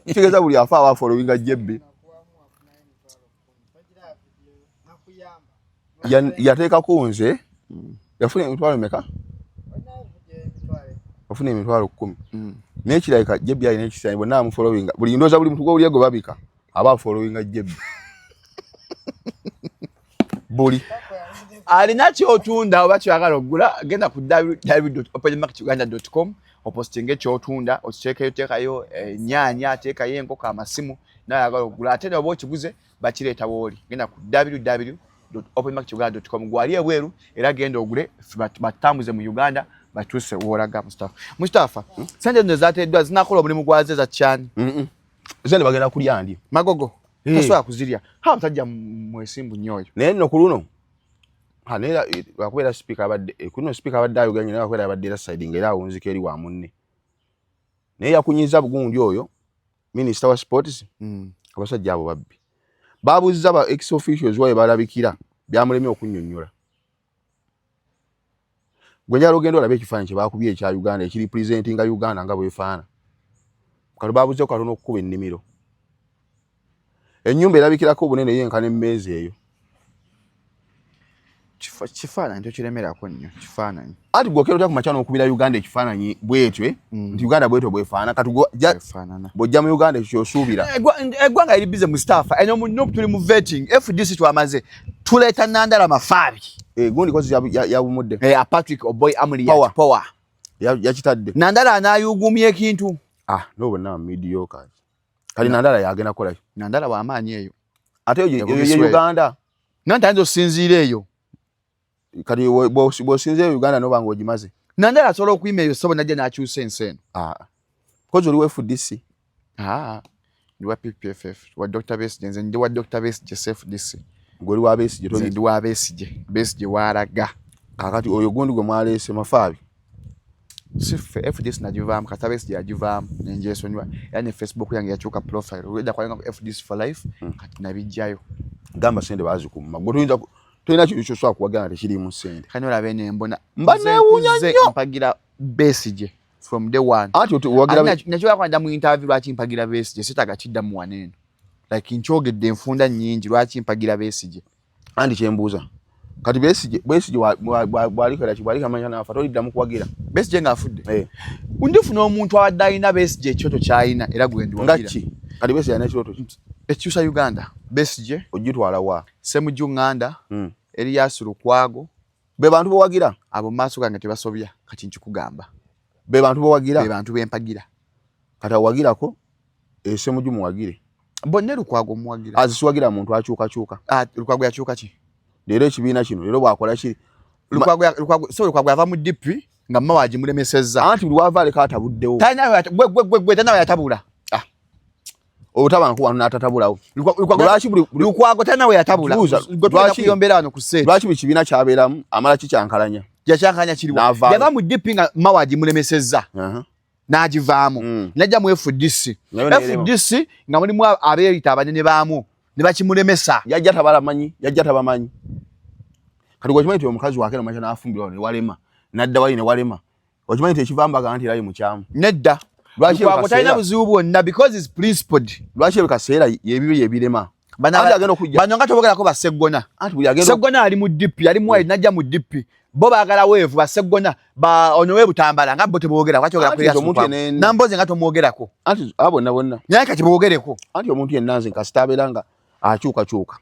Speaker 2: Kitegeeza buli afa aba followinga JB. Yateekako nze yafuna emitwalo meka? Yafuna 10,000. Naye kirabika JB alina ekisaanyi bonna amufollowinga. Buli ndowooza buli muntu gw'owulira gwe babika aba afollowinga JB. Buli
Speaker 1: alina kyotunda oba kyoyagala okugula genda ku www.openmarketuganda.com opostinge kyotunda okiteekeyo, teekayo ennyaanya, teekayo enkoko, amasimu naye ayagala okugula ate oba okiguze bakireeta wooli. Genda ku www.openmarketuganda.com gwali ebweru era genda ogule batambuze mu Uganda batuuse woolaga. Mustafa, Mustafa, sente zino zateereddwa zinakola omulimu gwazo eza kyani?
Speaker 2: Sente bagenda kulya ndi
Speaker 1: Magogo tasobola kuzirya. Ha, musajja mwesimbu nnyo oyo.
Speaker 2: Naye nno ku luno naye lwakubeera sipiika abadde ku luno sipiika abadde ayogera nnyo, naye lwakubeera abadde era side nga era awunzika eri wa munne, naye yakunyiza bugundi oyo minisita wa sports. Abasajja abo babbi babuuziza ba ex officials waye balabikira byamulemye okunnyonnyola. Gwe njagala ogenda olabe ekifaananyi kye baakubye ekya Uganda ekiri presentinga Uganda nga bwefaana. Kati baabuzeeko katono okukuba ennimiro, ennyumba erabikirako obunene yenkana emmeeza eyo.
Speaker 1: Kifaananyi tokiremerako nnyo kifaananyi.
Speaker 2: Anti gwe okera otya ku makya n'okubira Uganda ekifaananyi bwetyo nti Uganda bwetyo bwefaana? Kati bw'ojja mu Uganda ekyo kyosuubira.
Speaker 1: Eggwanga liri busy, Mustafa. Eno mu NUP tuli mu vetting, FDC twamaze, tuleeta Nandala Mafaabi.
Speaker 2: Gundi kozi yawumudde.
Speaker 1: Patrick Oboi Amuriat Power
Speaker 2: yakitadde.
Speaker 1: Nandala anaayugumya ekintu.
Speaker 2: Ah, no, bonna mediocre. Kali Nandala yagenda kukola.
Speaker 1: Nandala w'amaanyi eyo.
Speaker 2: Ate eyo ye Uganda.
Speaker 1: Nanti ayinza okusinziira eyo.
Speaker 2: Kati bw'osinziira Uganda noba nga ogimaze.
Speaker 1: Nandala asobola okuyima eyo sobo najja n'akyusa ensi eno.
Speaker 2: Ah. Kozi oli wa FDC.
Speaker 1: Ah. Ndi wa PPFF, wa Dr. Besigye. Nze ndi wa Dr. Besigye, FDC.
Speaker 2: Gwe oli wa Besigye?
Speaker 1: Nze ndi wa Besigye. Besigye waalaga.
Speaker 2: Kakati oyo gundi gwe mwaleese Mafaabi.
Speaker 1: Si ffe, FDC nagivaamu, kata Besigye yagivaamu nenjesonyiwa, era ne Facebook yange yakyuka profile olwedda kwalinga ku FDC for life. Kati nabijjayo.
Speaker 2: Gamba sente baazikuuma. Gwe toyinza tolina kintu kyosobola kuwagira nga tekiriimu sente.
Speaker 1: Kani olabe nembona.
Speaker 2: Mba neewuunya nnyo.
Speaker 1: Mpagira Besigye from day one.
Speaker 2: Anti owagira
Speaker 1: Nakyola kwanda mu interview lwaki mpagira Besigye, setaaga kiddamu wano eno. Like nkyogedde enfunda nnyingi lwaki mpagira Besigye.
Speaker 2: Anti kyembuuza kati Besigye Besigye bw'alikola ki bw'alikamanya n'afa toliddamu kuwagira?
Speaker 1: Besigye ng'afudde? Eh. Ndifuna omuntu abadde alina Besigye ekyoto ky'alina era gwe ndiwagira.
Speaker 2: Nga ki? Kati Besigye alina ekirooto ki?
Speaker 1: Ekyusa Uganda. Besigye.
Speaker 2: Ogitwala wa?
Speaker 1: Ssemujju Nganda. Erias Lukwago.
Speaker 2: Be bantu bowagira?
Speaker 1: Abo mu maaso gange tebasobya, kati nkikugamba.
Speaker 2: Be bantu bowagira?
Speaker 1: Be bantu bempagira.
Speaker 2: Kati awagirako Ssemujju muwagire.
Speaker 1: Bonna Lukwago muwagira.
Speaker 2: Azisiwagira muntu akyukakyuka.
Speaker 1: Ah, Lukwago yakyuka ki?
Speaker 2: Leero ekibiina kino leero bwakola kiri.
Speaker 1: Lukwago so Lukwago yava mu DP nga mma wagimulemesezza.
Speaker 2: Anti buli wava aleka atabuddewo.
Speaker 1: Talina gwe gwe gwe talina yatabula.
Speaker 2: Ah. Obutaba nkuwa n'atatabulawo.
Speaker 1: Lwaki buli Lukwago talina we yatabula? Gwe lwaki kuyombera wano ku set.
Speaker 2: Lwaki buli kibiina kyabeeramu amala kikyankalanya?
Speaker 1: Yakyankalanya kiriwa? Yava mu DP nga mma wagimulemesezza. N'agivaamu. Najja mu FDC. FDC nga mulimu abeeyita abanene baamu ne bakimulemesa.
Speaker 2: Yajja tabalamanyi, yajja tabamanyi. Kati gwe nti omukazi wakera makya n'afumbirwa ne walema, n'adda wali ne walema. Okimanyi nti ekivambaga nti era ye mukyamu?
Speaker 1: Nedda.
Speaker 2: Lwaki
Speaker 1: Lukwago talina buzibu bwonna because is principled.
Speaker 2: Lwaki ebyo kaseera yebibi yebirema?
Speaker 1: Bano nga tobogerako baseggona. Seggona ali mu DP, ali mu najja mu DP. Bo baagala weevu baseggona ba ono we Butambala nga bo teboogera lwaki ogera ku
Speaker 2: Omuntu yenna
Speaker 1: Namboze nga tomwogerako.
Speaker 2: Anti abo bonna bonna.
Speaker 1: Naye kati boogereko.
Speaker 2: Anti omuntu yenna nze kasita abeera nga akyukakyuka.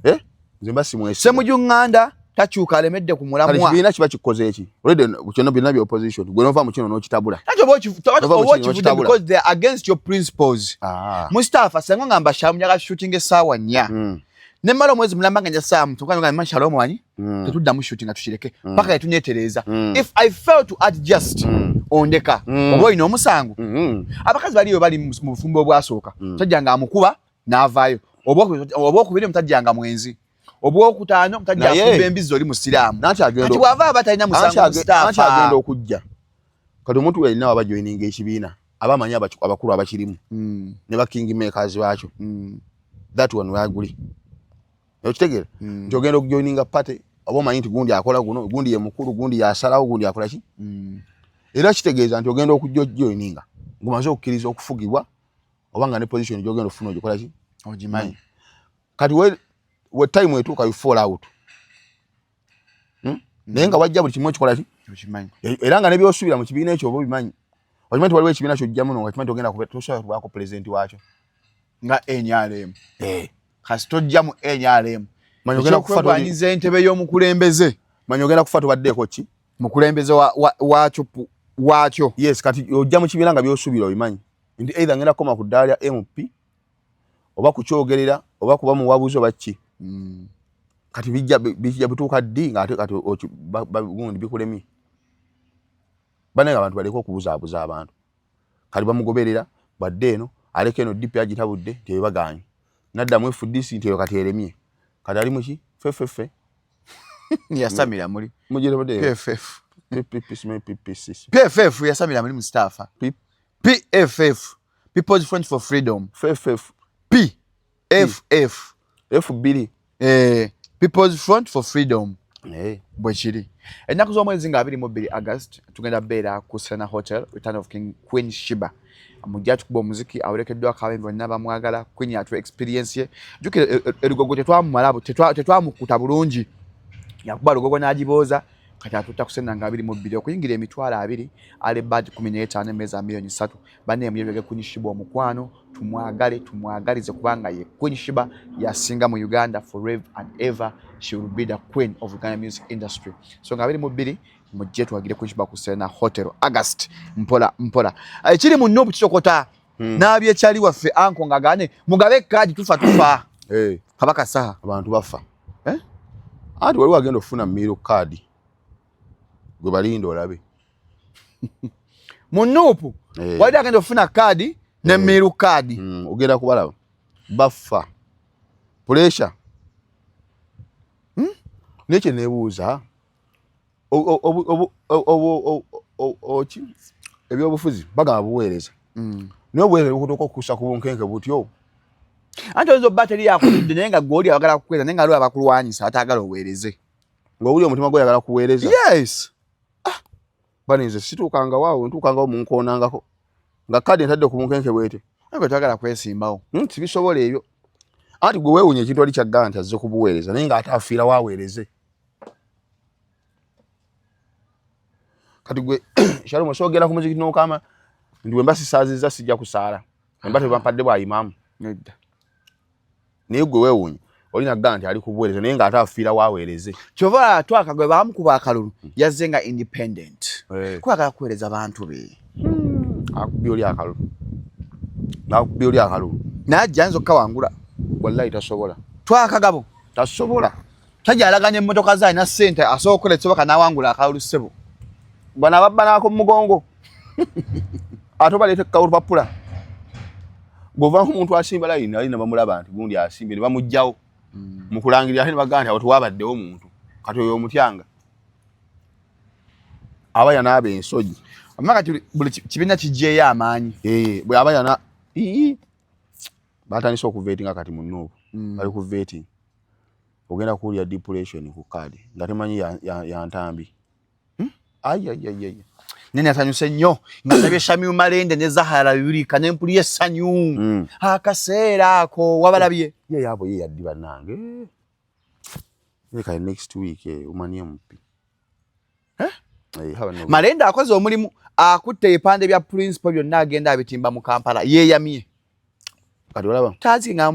Speaker 2: Eh? Nze mba simwesiga.
Speaker 1: Ssemujju Nganda takyuka alemedde ku mulamwa.
Speaker 2: Kale kibiina kiba kikoze eki? Already kyonna byonna bya opposition. Gwe nova mu kino n'okitabula.
Speaker 1: Anti oba okivudde because they are against your principles.
Speaker 2: Ah.
Speaker 1: Mustafa senga ngamba Shalom nyaga shooting essaawa 4. Ne mmala omwezi mulamba nga nja ssaawa mutuuka nga Shalom wani? Tetuddamu shooting nga tukireke. Paka yetunyeetereza. If I fail to adjust, ondeka. Oba olina omusango. Abakazi baliyo bali mu bufumbo obwasooka. Musajja nga amukuba n'avaayo. Obwokubiri omusajja nga mwenzi. Obwokutaano omusajja afumba embizzi oli musiraamu. Kati bw'ava aba talina musango Mustafa.
Speaker 2: Anti agenda okujja. Kati omuntu yenna waba joininga ekibiina aba amanyi abakulu abakirimu ne ba king makers baakyo. That one waguli. Okitegeera? Nti ogenda okujoininga party oba omanyi nti gundi akola guno, gundi ye mukulu, gundi yasalawo, gundi akola ki? Era kitegeeza nti ogenda okujja ojoininga ng'omaze okukkiriza okufugibwa oba nga ne position gy'ogenda okufuna ogikola ki?
Speaker 1: Ogimanyi.
Speaker 2: Kati we time etuuka you fall out. Naye nga wajja buli kimu okikola ki?
Speaker 1: Okimanyi.
Speaker 2: Era nga ne by'osuubira mu kibiina ekyo oba obimanyi. Okimanyi nti waliwo ekibiina ky'ojjamu no nga kimanyi togenda kubeera, tosobola kubaako pulezidenti waakyo.
Speaker 1: Nga NRM. Kasi tojja mu NRM.
Speaker 2: Manya ogenda kufa
Speaker 1: Ekyokwegwanyiza entebe y'omukulembeze.
Speaker 2: Manya ogenda kufa tobaddeeko ki?
Speaker 1: Mukulembeze waakyo.
Speaker 2: Yes, kati ojja mu kibiina nga by'osuubira obimanyi. Nti either ngenda kukoma ku ddaala lya MP oba kukyogerera oba kuba muwabuzi oba ki. Kati bijja bituuka ddi nga ate kati gundi bikulemye. Bannange abantu baleke okubuzaabuza abantu. Kati bamugoberera bwadde eno aleka eno DP agitabudde nti ebibagaanye. Naddamu FDC nti eyo kati eremye. Kati ali muki? Ffe.
Speaker 1: Yasamira muli.
Speaker 2: Mugire
Speaker 1: PFF.
Speaker 2: PPP simanyi PPC.
Speaker 1: PFF yasamira muli Mustafa. PFF. People's Front for Freedom.
Speaker 2: FFF.
Speaker 1: PFF.
Speaker 2: F bbiri.
Speaker 1: People's Front for Freedom. Bwe kiri. Ennaku z'omwezi nga 22 August tugenda beera ku Serena Hotel, Return of King Queen Sheebah. Mujja tukuba omuziki awerekeddwako abayimbi bonna bamwagala. Queen atuwa experience ye. Jjukira erugogo tetwamumala, tetwamukuta bulungi. Yakuba lugogo n'agibooza. Kati atutta ku Serena nga 22 okuyingira 20,000, ale bad 15, emmeeza 3,000,000. Banne muyebege Queen Sheebah omukwano, tumwagale, tumwagalize kubanga ye Queen Sheebah yasinga mu Uganda forever and ever. She will be the queen of Uganda music industry. So nga 22 mujje twagire Queen Sheebah ku Serena Hotel August mpola mpola. Ekiri mu Nup kitokota. N'abyekyali waffe anko ngagane mugabe kaadi tufa tufa. Kabaka saha
Speaker 2: abantu bafa. Anti waliwo agenda okufuna meal card gwe balinda olabe.
Speaker 1: Mu Nup waliwo agenda okufuna kaadi ne meal card.
Speaker 2: Ogenda kubalaba bafa pressure. Naye kye neebuuza, ebyobufuzi bagamba buweereza. Naye obuweereza bukutuuka okukussa ku bunkenke butyo.
Speaker 1: Anti oyinza obba teri yakutudde naye nga ggwe oli ayagala kukuweereza naye nga waliwo abakulwanyisa ataagala oweereze.
Speaker 2: Ng'owuli omutima gwe oyagala kuweereza.
Speaker 1: Yes.
Speaker 2: Bane nze situukangawo awo, ntuukangawo munkoonangako. Nga kaadi entadde ku bunkenke bw'etyo.
Speaker 1: Naye gwe toyagala kwesimbawo.
Speaker 2: Sibisobola ebyo. Anti gwe weewuunya ekintu oli kyagamba nti azze kubuweereza naye ng'ate afiirawo aweereze. Kati gwe Shalom osobola okugenda ku muzikiti n'okama nti bwe mba sisaazizza sijja kusaala. Emba tebampadde bwa imaamu.
Speaker 1: Nedda.
Speaker 2: Naye gwe weewuunya oli nagamba nti ali kubuweereza naye ng'ate afiirawo aweereze.
Speaker 1: Kyova twaka gwe baamukuba akalulu yazze nga independent. Kwagala kuweereza bantu be.
Speaker 2: Akubye oli akalulu. Akubye oli akalulu.
Speaker 1: Naye ajja ayinza okukawangula.
Speaker 2: Wallahi tasobola.
Speaker 1: Twakagabo.
Speaker 2: Tasobola.
Speaker 1: Tajja alaganya emmotoka ze alina ssente asobola okukola ekisoboka n'awangula akalulu ssebo.
Speaker 2: Bano ababba n'ako mu mugongo. Ate obaleeta olupapula. Bw'ova omuntu asimba layini ali ne bamulaba nti gundi asimbye ne bamuggyawo. Mu kulangirira ate ne bagamba nti awo tewabaddewo muntu. Kati oyo omutyanga. Aba yanaaba ensogi.
Speaker 1: Amma kati buli kibiina kiggyeyo amaanyi.
Speaker 2: Bwe aba yana, ii, batandise okuveetinga kati mu Nup. Bali ku vetting. Ogenda kuwulira depression ku kaadi nga temanyi ya ntambi. Ai, ai, ai, ai.
Speaker 1: Nene asanyuse nnyo nga ndabye Shamim Malende ne Zahara Luyirika ne mpulira essanyu. Akaseera ako wabalabye.
Speaker 2: Ye yaabo ye yaddi bannange. Leka next week umani MP.
Speaker 1: Eh?
Speaker 2: Haba no.
Speaker 1: Malende akoze omulimu, akutte ebipande bya principal byonna agenda abitimba mu Kampala. Yeeyamye.
Speaker 2: Kati olaba?
Speaker 1: Tazi nga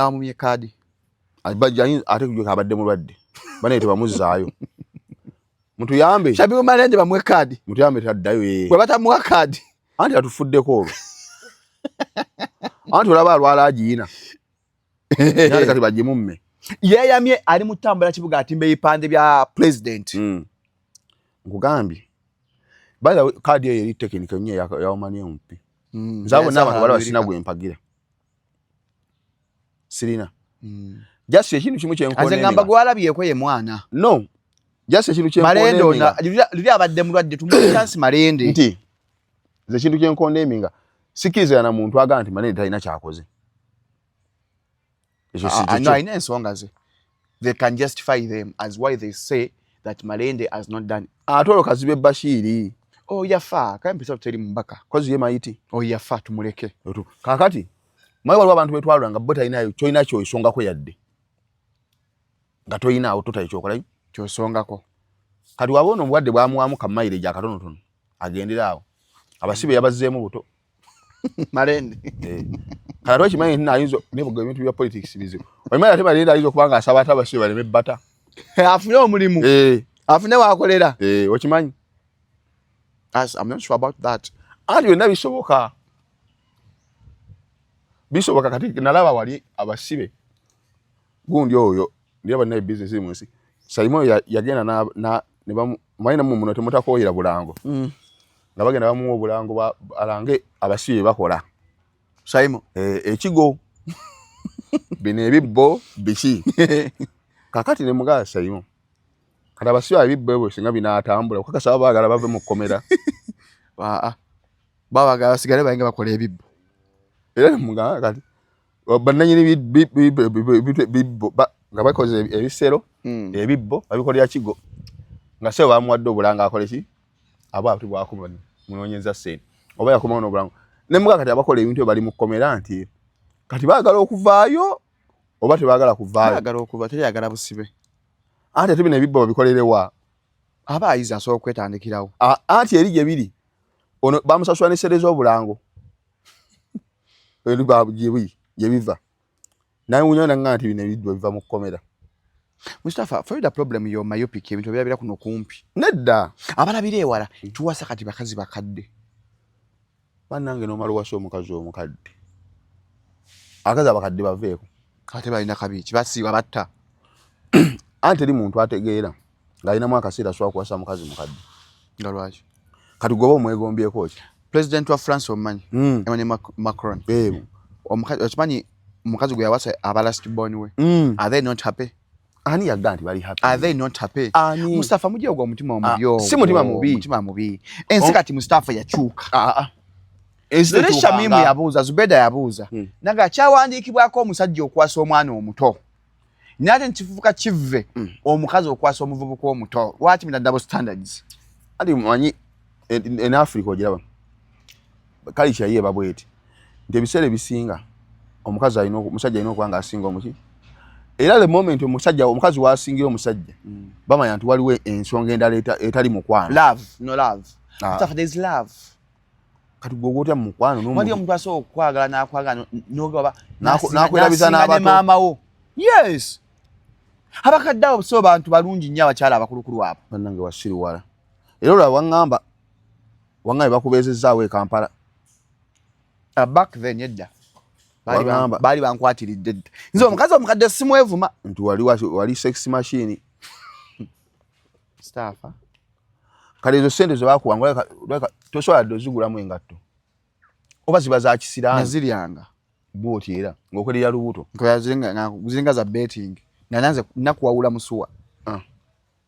Speaker 1: amumye kaadi.
Speaker 2: Abajja ate kujja abadde mulwadde. Bane tebamuzzaayo. Mutuyambe.
Speaker 1: Shamim Malende bamuwe kaadi.
Speaker 2: Mutuyambe taddayo ye.
Speaker 1: Bwe batamuwa kaadi.
Speaker 2: Anti atufuddeko olwo. Anti olaba alwala agiyina. Naye kati bagimumme.
Speaker 1: Yeeyamye ali mu ttambula kibuga atimba ebipande bya president.
Speaker 2: Nkugambye. By the way, kaadi eyo eri technical nnyo ya Omani MP. Nze abo n'abantu balaba sirina gwe mpagira. Sirina. Just ekintu kimu kye
Speaker 1: Nze ngamba gwalabyeko ye mwana.
Speaker 2: No. Just ekintu kye
Speaker 1: Malende
Speaker 2: nkoneeminga.
Speaker 1: Luli abadde mulwadde tumuwe chance Malende.
Speaker 2: Nti nze ekintu kye nkoneeminga sikkiriza na muntu agamba nti Malende talina ky'akoze. Ekyo si kikyo.
Speaker 1: No, alina ensonga ze. They can justify them as why they say that Malende has not done.
Speaker 2: Ate olwo Kazibwe Bashiri.
Speaker 1: Oh, yafa. Kale mpisa teri mubaka.
Speaker 2: Kozi ye mayiti.
Speaker 1: Oh, yafa tumuleke.
Speaker 2: Otu. Kaakati mwayi waliwo abantu betwalula nga bo talinayo kyolina ky'osongako yadde. Nga toyinaawo totali ky'okola
Speaker 1: ky'osongako.
Speaker 2: Kati waba ono obulwadde bwamuwamu ka mileage akatonotono agendera awo. Abasibe yabazzeemu buto.
Speaker 1: Malende.
Speaker 2: Kati ate okimanyi nti ayinza nebuga ebintu bya politics bizibu. Okimanyi ate Malende ayinza okuba ng'asaba ate abasibe baleme bbata.
Speaker 1: Afune omulimu. Afune waakolera.
Speaker 2: Okimanyi.
Speaker 1: As I'm not sure about that.
Speaker 2: Anti byonna bisoboka. Bisoboka kati nalaba wali abasibe. Gundi oyo ndiye bannaye business eri mu nsi. Saimo yagenda na ne bamu manyi nammwe muno temutakoyera bulango. Nga bagenda bamuwa obulango alange abasibe bakola.
Speaker 1: Saimo.
Speaker 2: Ekigo. Bino ebibbo biki? Kakati ne mugala Saimo. Kati abasibe ebibbo ebyo singa binaatambula okakasa baba baagala bave mu kkomera.
Speaker 1: Baba baagala basigale balinga bakola ebibbo.
Speaker 2: Era ne mugala kati bannannyini bibbo nga bakoze ebisero, ebibbo babikolera kigo. Nga ssebo bamuwadde obulango akole ki? Abo ate bwakoma munoonyeza ssente. Oba yakomawo n'obulango. Ne mugala kati abakola ebintu ebyo bali mu kkomera nti kati baagala okuvaayo oba tebaagala kuvaayo?
Speaker 1: Baagala okuva, teri busibe.
Speaker 2: Anti ate bino ebibbo babikolere wa?
Speaker 1: Aba ayize asobola okwetandikirawo.
Speaker 2: Anti eri gye biri. Ono bamusasula ne ssente z'obulango. Eri gye biva. Naye wuunya nanga nti bino ebibbo biva mu kkomera.
Speaker 1: Mustafa, for you the problem yo myopic ebintu ebirabira kuno kumpi.
Speaker 2: Nedda.
Speaker 1: Abalabira ewala tuwasa kati bakazi bakadde.
Speaker 2: Bannange n'omala owasa omukazi omukadde. Abakazi abakadde baveeko.
Speaker 1: Ate balina kabi ki basiiba batta.
Speaker 2: Anti eri muntu ategeera ng'alinamu akaseera asobola kuwasa mukazi mukadde.
Speaker 1: Nga lwaki?
Speaker 2: Kati gwe oba omwegombyeko ki?
Speaker 1: President wa France omumanyi? Emmanuel Macron. Omukazi okimanyi omukazi gwe yawasa aba last born we. Are they not happy?
Speaker 2: Ani yagamba nti bali happy?
Speaker 1: Are they not happy?
Speaker 2: Ani?
Speaker 1: Mustafa mujje ogwo omutima omubi ogwo.
Speaker 2: Si mutima mubi.
Speaker 1: Mutima mubi. Ensi kati Mustafa yakyuka.
Speaker 2: Ensi
Speaker 1: Lero
Speaker 2: tekyukanga.
Speaker 1: Shamimu yabuuza, Zubeda yabuuza. Naga kyawandiikibwako omusajja okwasa omwana omuto. Naye ate nkifuuka kivve omukazi okwasa omuvubuka omuto. Lwaki mina double standards?
Speaker 2: Anti mumanyi en Africa ogiraba. Culture ye eba bw'eti. Nti ebiseera ebisinga omukazi alina omusajja alina okuba ng'asinga omuki. Era the moment omukazi w'asingira omusajja, bamanya nti waliwo ensonga endala etali mukwano.
Speaker 1: Love, no love. Mustafa, there is love.
Speaker 2: Kati gwe ogwotya mu mukwano n'omuntu.
Speaker 1: Waliwo omuntu asobola okukwagala n'akwagala n'ogaba
Speaker 2: N'akwerabiza
Speaker 1: n'asinga ne
Speaker 2: n'abato.
Speaker 1: maama wo. Yes. Abakadde abo so bantu balungi nnyo abakyala abakulukulu abo.
Speaker 2: Bannange wasiriwala. Era olaba waŋŋamba bakubeezezzaawo e Kampala.
Speaker 1: Back then edda.
Speaker 2: Wagamba.
Speaker 1: Baali bankwatiridde dda. Nze omukazi omukadde simwevuma.
Speaker 2: Nti wali sex machine.
Speaker 1: Mustafa.
Speaker 2: Kale ezo ssente ze baakuwa nga tosobola dde ozigulamu engatto. Oba ziba za kisiraani.
Speaker 1: Naziryanga.
Speaker 2: Bw'oti era ng'okolera lubuto.
Speaker 1: Nkola ziringa za betting. Nga nanze nakuwawula musuwa.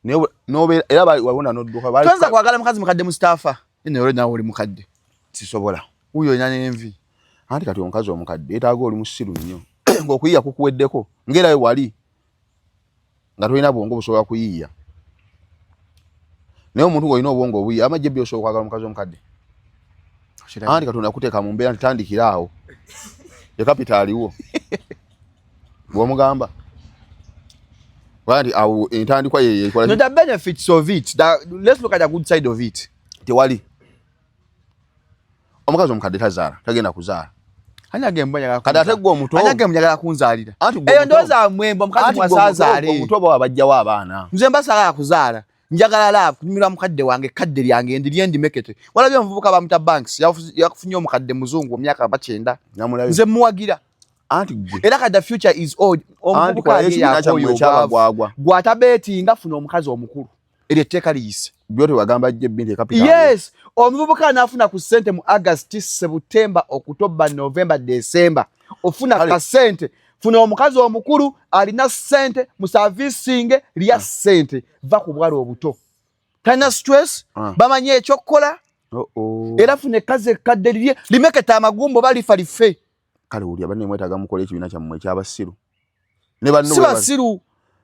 Speaker 2: Naye n'obeera, era bali wabona n'odduka, bali
Speaker 1: Tonza kwagala mukazi mukadde Mustafa. Nne olwo nawe oli mukadde.
Speaker 2: Sisobola.
Speaker 1: Wuuyo olina n'envi.
Speaker 2: Anti kati omukazi omukadde yeetaaga oli musiru nnyo. Ng'okuyiiya kukuweddeko. Ng'era we wali nga tolina bwongo busobola kuyiiya. Naye omuntu ng'olina obwongo obuyi amajje byosobola okwagala omukazi omukadde. Anti Katonda kuteeka mu mbeera nti tandikira awo. Ye kapita aliwo. Bw'omugamba. Nti awo entandikwa ye yekola.
Speaker 1: No, the benefits of it. Let's look at the good side of it.
Speaker 2: Tewali. Omukazi omukadde tazaala, tagenda kuzaala. Kati ate gwe omuto.
Speaker 1: Anyage mnyagala kunzaalira. Eyo ndowooza mwembo omukazi mwasazaale.
Speaker 2: Omuto baba bajjawo abaana.
Speaker 1: Nze mba saagala kuzaala. Njagala love kunyumirwa mukadde wange kadde lyange ndirye ndimekete. Walabye omuvubuka bamuta Banks yakufunye omukadde muzungu emyaka aba 90. Nze muwagira.
Speaker 2: Anti gwe.
Speaker 1: Era kati the future is old. Omuvubuka ali gwatabeetinga funa omukazi omukulu. Eryo etteeka liyise.
Speaker 2: Byote wagamba jje binti capital.
Speaker 1: Yes, omuvubuka anaafuna ku ssente mu August, September, October, November, December. Ofuna ka ssente. Funa omukazi omukulu alina ssente mu servicing lya ssente. Va ku bwala obuto. Talina stress, bamanyi ekyokukola. Era funa ekkazi ekkadde lirye limeketa amagumba oba lifa life.
Speaker 2: Kale wulira banne mwetaaga mukole ekibiina kyammwe eky'abasiru.
Speaker 1: Si basiru.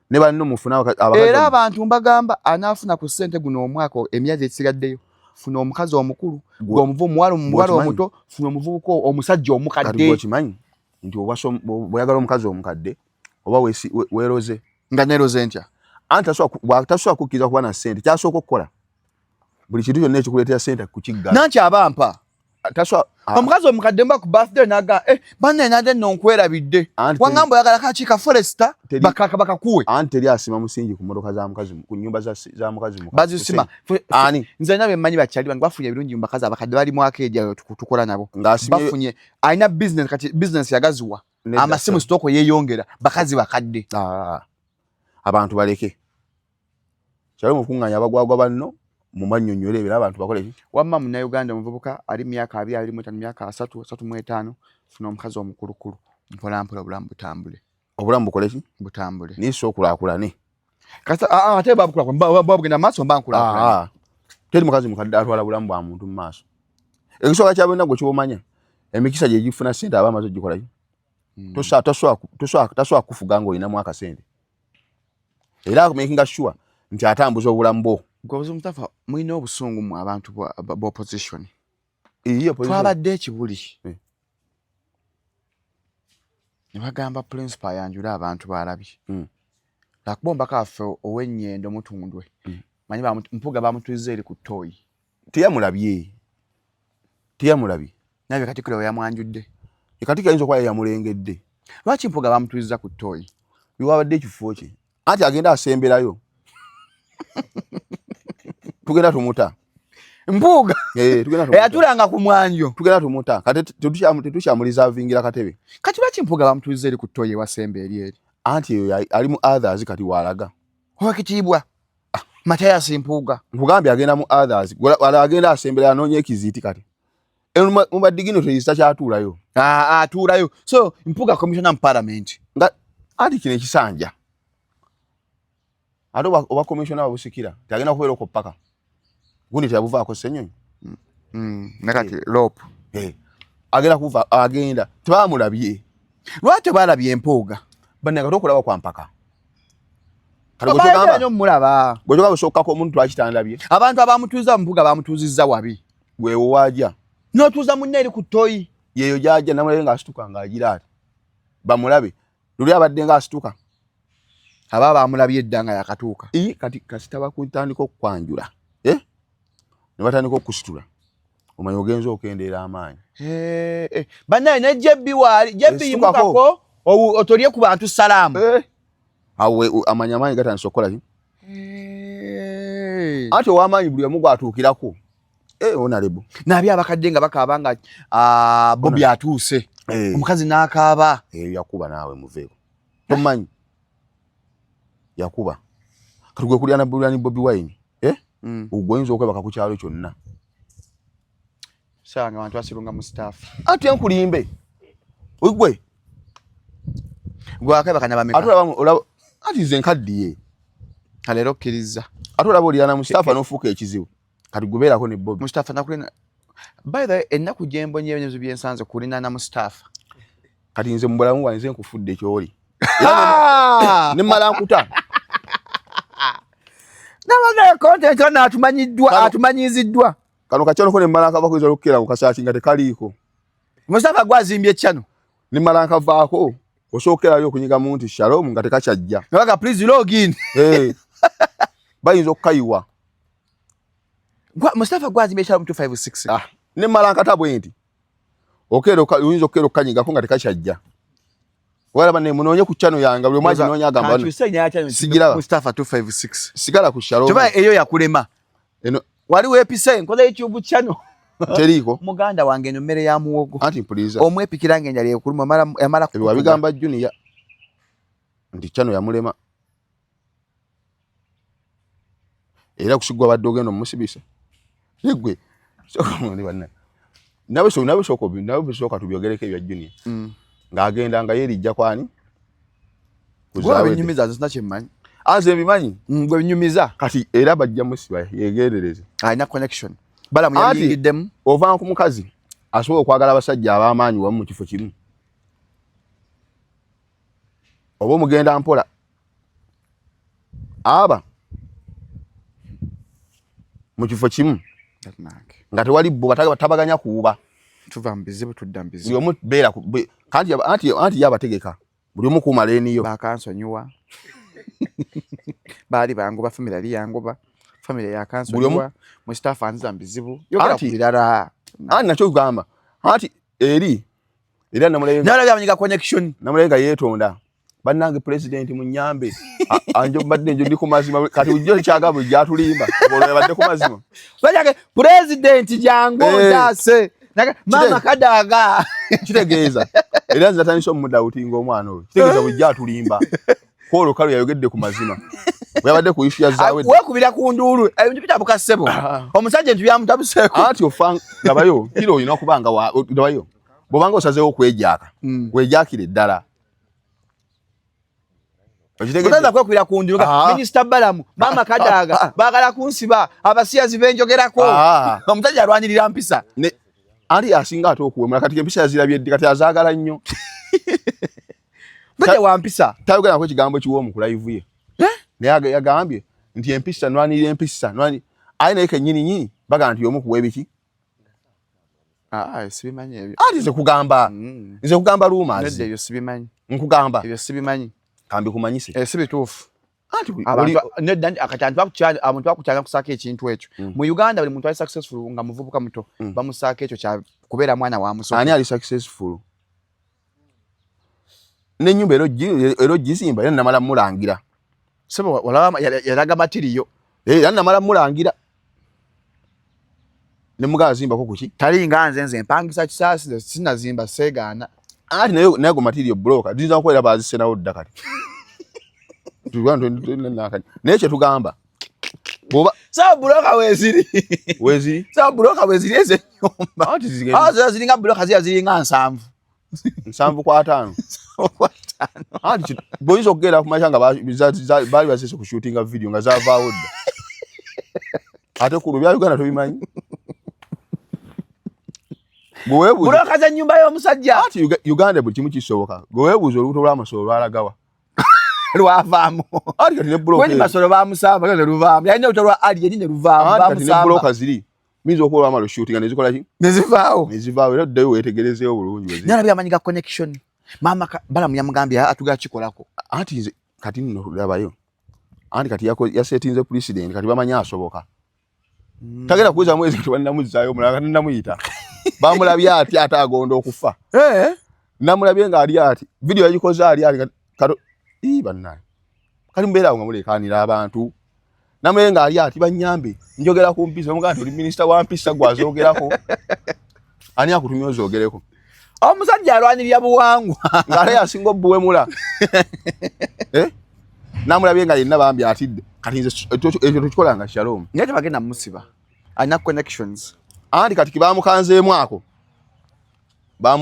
Speaker 2: Ne banno mufune abakazi.
Speaker 1: Era abantu mbagamba anaafuna ku ssente guno omwaka emyezi egisigaddeyo. Funa omukazi omukulu, gwe omuwala omuto, funa omuvubuka omusajja omukadde.
Speaker 2: Kati gwe nti bw'oyagala omukazi omukadde oba weeroze.
Speaker 1: Nga neeroze ntya?
Speaker 2: Anti tasobola kukkiriza kuba na ssente, ky'asooka okukola buli kintu kyonna ekikuleetera ssente kukiggala.
Speaker 1: Nanti abampa. Omukazi omukadde mba ku birthday naga banne nade nno nkwerabidde. Wangamba oyagala kakiika Forester bakakuwe.
Speaker 2: Anti teri asima musingi ku mmotoka za mukazi ku nnyumba za mukazi mukadde.
Speaker 1: Bazisima.
Speaker 2: Ani?
Speaker 1: Nze nabye mmanyi bakyali bange bafunye ebirungi mu bakazi abakadde bali mu arcade ayo tukola nabo. Bafunye alina business kati business yagaziwa. Amasimu stock yeeyongera bakazi bakadde.
Speaker 2: Abantu baleke. Kyali mukuŋŋaanya abagwagwa banno mumannyonnyole ebyo abantu bakole ki?
Speaker 1: Wamma Munnayuganda omuvubuka ali myaka 25, myaka 30, 35, funa omukazi omukulukulu mpola mpola obulamu butambule.
Speaker 2: Obulamu bukole ki?
Speaker 1: Butambule.
Speaker 2: Naye si okulaakulane.
Speaker 1: Kasita ate babugenda maaso mba nkulaakulane.
Speaker 2: Teri mukazi mukadde atwala bulamu bwa muntu mu maaso. Ekisooka kya byonna gwe ky'omanya emikisa gye gifuna ssente aba amaze ogikola ki? Tasobola kukufuga ng'olinamu akasente. Era akumakinga sure nti atambuza obulamu bwo.
Speaker 1: Gwe Mustafa mulina obusungu mu abantu ba opposition. Twabadde ekibuli. Ne bagamba principal ayanjule abantu b'alabye. Lwakuba omubaka waffe ow'ennyendo Mutundwe. Manyi Mpuuga bamutuuzizza eri ku ttooyi.
Speaker 2: Teyamulabye. Teyamulabye.
Speaker 1: Naye Katikkiro yamwanjudde.
Speaker 2: Katikkiro ayinza okuba yamulengedde.
Speaker 1: Lwaki Mpuuga bamutuuzizza ku ttooyi?
Speaker 2: Biwabadde ekifo kye. Anti agenda asemberayo. Tugenda tumuta.
Speaker 1: Mpuuga. Eyatulanga ku mwanjo.
Speaker 2: Tugenda tumuta. Kati tetukyamulizavingira katebe.
Speaker 1: Kati lwaki Mpuuga bamutuuzizza eri ku ttooyi ewasemba eri eri?
Speaker 2: Anti eyo ali mu others kati walaga.
Speaker 1: Owekitiibwa Mathias Mpuuga.
Speaker 2: Nkugambye agenda mu others. Agenda asembera anoonya ekiziiti kati. Mu badigino teyisa kyatuulayo.
Speaker 1: Atuulayo. So Mpuuga commissioner mu parliament.
Speaker 2: Nga anti kino ekisanja. Ate oba commissioner wabusikira tagenda kubeera okwo paka. Gundi teyabuvaako Ssenyonyi.
Speaker 1: Nakati rope.
Speaker 2: Agenda kuva agenda tebamulabye.
Speaker 1: Lwaki tebalabye Mpuuga?
Speaker 2: Bannange kati okulaba kwa mpaka.
Speaker 1: Kati omulaba.
Speaker 2: Bwe tugamba osookako omuntu lwaki tandabye?
Speaker 1: Abantu abamutuuza Mpuuga bamutuuzizza wabi.
Speaker 2: Gwewo waajja.
Speaker 1: N'otuuza munne eri ku ttoyi.
Speaker 2: Yeeyo gy'ajja namulabe ng'asituka ng'agira ati. Bamulabe. Luli abadde ng'asituka.
Speaker 1: Aba bamulabye edda nga yakatuuka.
Speaker 2: Kati kasita bakutandika okukwanjula. Ne batandika okusitula. Omanyi ogenza okendeera amaanyi.
Speaker 1: Bannaye ne JB waali. JB yimukako otolye ku bantu salaamu.
Speaker 2: Awo amanyi amaanyi gatandise okukola ki? Anti ow'amaanyi buli omu gw'atuukirako. Honorable.
Speaker 1: Nabi abakadde nga bakaaba nga Bobi atuuse. Omukazi n'akaaba.
Speaker 2: Yakuba naawe muveeko. Tomanyi. Yakuba. Kati gwe kulya na Bobi Wine. Ogwo oyinza okwebaka ku kyalo kyonna.
Speaker 1: Sawa nga abantu basirunga mu staff.
Speaker 2: Ate nkulimbe. Gwe.
Speaker 1: Gwe akebaka na bameka.
Speaker 2: Ate olaba ati nze nkaddiye.
Speaker 1: Leero okkiriza.
Speaker 2: Ate olaba olira na Mustafa n'ofuuka ekizibu. Kati gubeerako ne Bobi.
Speaker 1: Mustafa nakulina. By the way, ennaku gye mbonye ebinyuzi bye nsanze kulina na Mustafa.
Speaker 2: Kati nze mu bulamu bwange nze nkufudde ky'oli. Ne mmala nkuta.
Speaker 1: Nabanaye content ono atumanyiddwa, atumanyiziddwa.
Speaker 2: Kano kachano ko ne mmala nkavaako, oyinza okukera ku kasaaki nga tekaliiko.
Speaker 1: Mustafa gwazimbye channel.
Speaker 2: Ne mmala nkavaako, osookerayo okunyigamu nti Shalom nga tekakyajja.
Speaker 1: Nabaga please log in.
Speaker 2: Eh. Bayinza okukayiwa.
Speaker 1: Gwa Mustafa gwazimbye Shalom 256.
Speaker 2: Ah, ne mmala nkata bwe nti. Okeera oyinza okukeera okukanyigako nga tekakyajja. Walaba ne munoonye ku channel yange, buli omu aginoonya agamba bano. Sigiraba.
Speaker 1: Mustafa 256.
Speaker 2: Sigala ku Shalom.
Speaker 1: Kyova eyo yakulema.
Speaker 2: Eno
Speaker 1: wali weepise nkoze YouTube channel.
Speaker 2: Teriiko.
Speaker 1: Muganda wange eno mmere ya muwogo.
Speaker 2: Anti mpuliza.
Speaker 1: Omwepikira ng'enjala ekuluma amala
Speaker 2: Ebyo wabigamba Junior nti channel yamulema. Era kusigwa badde ogenda omusibisa. Yeggwe. Nawe so nawe soko nawe soko tubyogereko ebya Junior. Ng'agenda nga yerijja kwani?
Speaker 1: Gwe binyumiza nze sina kyemmanyi.
Speaker 2: Aze mbimanyi.
Speaker 1: Gwe binyumiza.
Speaker 2: Kati era bajja musiba yegendereze.
Speaker 1: Alina connection. Balamu yayingiddemu.
Speaker 2: Ova ku mukazi asobola okwagala abasajja ab'amaanyi wamu mu kifo kimu. Oba omugenda mpola. Aba mu kifo kimu nga tewali bbo tabaganya kuwuba.
Speaker 1: Tuva mu bizibu tudda mu bizibu.
Speaker 2: Buli omu beera ku, anti, anti, anti ye abategeka. Buli omu kuuma leeni yo.
Speaker 1: Bakansonyiwa. Baali bangoba, family yali yangoba. Family yakansonyiwa. Mustafa anziza mu bizibu. Yogera ku birala.
Speaker 2: Anti nakyo kugamba. Anti eri era namulaye
Speaker 1: Nalabye amanyiga connection.
Speaker 2: Namulaye nga yeetonda. Bannange president munyambe. Anjo mbadde njo ndi ku mazima. Kati ujjo kyagamba ujja atulimba. Olwo yabadde ku mazima.
Speaker 1: Bannange president jangu ntaase. Mama Kadaga.
Speaker 2: Kitegeeza. Era nze natandise omudawutinga omwana oyo. Kitegeeza bujja atulimba. Kwolwo kale yayogedde ku mazima. Bwe yabadde ku issue ya Zawedde.
Speaker 1: Weekubira ku nduulu. Ebintu bitabuka ssebo. Omusajja ebintu byamutabuseeko.
Speaker 2: Anti ofa labayo, kiro olina okuba nga labayo. Bw'obanga osazeewo okwejaaka, weejaakire ddala.
Speaker 1: Okitegedde? Kwekubira ku nduulu. Minisita Balamu, Mama Kadaga, baagala kunsiba, abasiyazi benjogerako. Omusajja alwanirira mpisa.
Speaker 2: Ali asinga ate okuwemula kati empisa yazirabye ddi, kati azaagala nnyo.
Speaker 1: Musajja wa mpisa.
Speaker 2: Tayogerako ekigambo kiwoomu ku live ye.
Speaker 1: Eh?
Speaker 2: Naye yagambye nti empisa, nwanirira empisa, aye naye kennyini nnyini bagamba nti y'omu kuwa ebiki.
Speaker 1: Sibimanyi ebyo.
Speaker 2: Ati nze kugamba. Nze kugamba rumors.
Speaker 1: Nedda ebyo sibimanyi.
Speaker 2: Nkugamba.
Speaker 1: Ebyo sibimanyi.
Speaker 2: Kambi kumanyise.
Speaker 1: Si bituufu.
Speaker 2: Anti
Speaker 1: Abantu
Speaker 2: oli
Speaker 1: nedda nti akati abantu bakukyana, abantu bakukyana kusaako ekintu ekyo. Mu Uganda buli muntu ali successful nga muvubuka muto, bamusaako ekyo kya kubeera mwana wa musoke.
Speaker 2: Ani ali successful? N'ennyumba era ogizimba, era namala mulangira.
Speaker 1: Sebo, walaba yalaga matiriyo.
Speaker 2: Era namala mulangira. Ne mugala zimbako kuki?
Speaker 1: Tali nga nze, nze mpangisa kisaasi, nze sinazimba seegaana.
Speaker 2: Anti naye go material broker, ziyinza kubeera bazisenawo dda kati. Naye kye tugamba, bw'oba
Speaker 1: Sawa broker weeziri.
Speaker 2: Weeziri?
Speaker 1: Sawa broker weeziri ezo ennyumba.
Speaker 2: Anti zigenda.
Speaker 1: Zo ziringa broker ziba ziringa 7.
Speaker 2: 75.
Speaker 1: 75.
Speaker 2: Anti bw'oyinza okugenda ku makya nga baali baziise ku shootinga video nga zaavaawo dda. Ate ku lubya Uganda tobimanyi. Bwe weebuuza
Speaker 1: Broker z'ennyumba y'omusajja.
Speaker 2: Anti Uganda buli kimu kisoboka. Bwe weebuuza olubuto lw'amasolo lwalagawa.
Speaker 1: Lwavaamu.
Speaker 2: Anti kati ne broker
Speaker 1: Kweni
Speaker 2: ezo.
Speaker 1: Masolo baamusamba, ne luvaamu. Yalina olubuto lwa Alien ne luvaamu,
Speaker 2: Anti kati ne
Speaker 1: baamusamba.
Speaker 2: broker ziri. Muyinza okuba olwamala oshootinga ne zikola ki?
Speaker 1: Ne zivaawo.
Speaker 2: Ne zivaawo, era oddeyo weetegerezeewo bulungi we ziri.
Speaker 1: Nalabye amanyi ga connection. Maama Balamu yamugambye, atugala kikolako.
Speaker 2: Anti nze kati nno labayo. Anti kati yasetinze president, kati bamanyi asoboka. Tagenda kuweza mwezi kati bannamuzzaayo omulala, kati nnamuyita. Bamulabye ati ate agonda okufa. Namulabye ng'ali ati, video yagikoze ali ati, kati, ii bannange. Kati mubeera awo nga muleekaanira abantu. Namulabye ng'ali ati bannyambe, njogera ku mpisa, bamugamba nti oli minisita wa mpisa gwe azoogerako. Ani akutumye ozoogereko?
Speaker 1: Omusajja alwanirira buwangwa.
Speaker 2: Ng'ate yasinga obuwemula. Namulabye nga yenna bambi atidde. Kati nze ekyo tukikolanga Shalom.
Speaker 1: Naye tebagenda mumusiba. Alina connections.
Speaker 2: Anti kati kibamukanzeemu ako.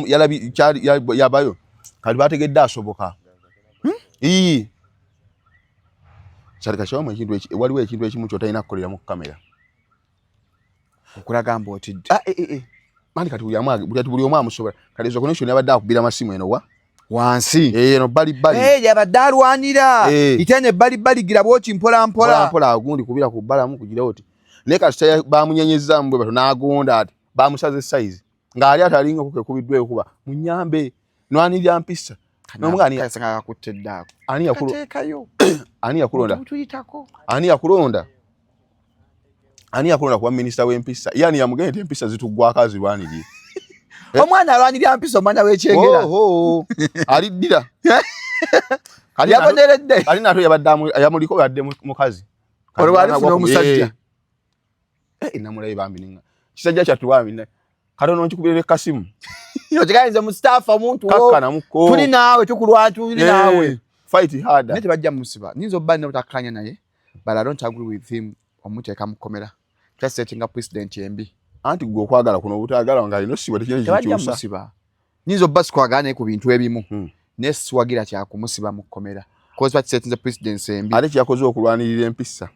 Speaker 2: Yalabi, kyali, yabayo. Kati bategedde asoboka. Ii. Kyali kashawo ekintu eki, waliwo ekintu ekimu ky'otalina kukolera mu kamera.
Speaker 1: Okulaga mbu otidde.
Speaker 2: Mani kati buli omu buli omu amusobola. Kati ezo connection yabadde akubira masimu eno wa?
Speaker 1: Wansi.
Speaker 2: Eh, eno bali bali.
Speaker 1: Eh, yabadde alwanira.
Speaker 2: Eh.
Speaker 1: Itene bali bali gira bwoti mpola mpola.
Speaker 2: Mpola agundi kubira ku bbalamu kugira oti. Naye kasita bamunyenyezza mbwe bato n'agonda ati bamusaze size. Ng'ali atalinga kukekubiddwa ekuba munyambe nwanirya mpisa. N'omugani
Speaker 1: kasanga akakutte ddaako.
Speaker 2: Ani yakulo
Speaker 1: Kateekayo.
Speaker 2: Ani yakulonda?
Speaker 1: Tuyitako.
Speaker 2: Ani yakulonda? Ani yakulonda kuba minisita w'empisa? Ye ani yamugenda nti empisa zituggwako azirwanirye?
Speaker 1: Omwana alwanirya mpisa omwana w'ekyengera.
Speaker 2: Oho, aliddira.
Speaker 1: Yaboneredde.
Speaker 2: Kali nato yabadde yamuliko yadde mukazi.
Speaker 1: Olwo alifuna omusajja.
Speaker 2: Eh, namulabe bambi ninga. Kisajja kyattu bambi ne. Katono nkikubirira kasimu.
Speaker 1: Okigayinza mu staff omuntu wo.
Speaker 2: Kakkana muko.
Speaker 1: Tuli naawe tukulwa tuli naawe.
Speaker 2: Fight harder.
Speaker 1: Naye tebajja musiba. Nyinza obba nina obutakkanya naye. But I don't agree with him omuteeka mu kkomera. Just setting up president embi.
Speaker 2: Anti gwe okwagala kuno obutaagala nga alina osibwa tekirina
Speaker 1: Tebajja
Speaker 2: kikyusa.
Speaker 1: musiba. Nyinza obba sikwagala naye ku bintu ebimu. Naye siwagira kya kumusiba mu kkomera. Cause bakisetinze presidency embi.
Speaker 2: Ate kyeyakoze okulwanirira empisa.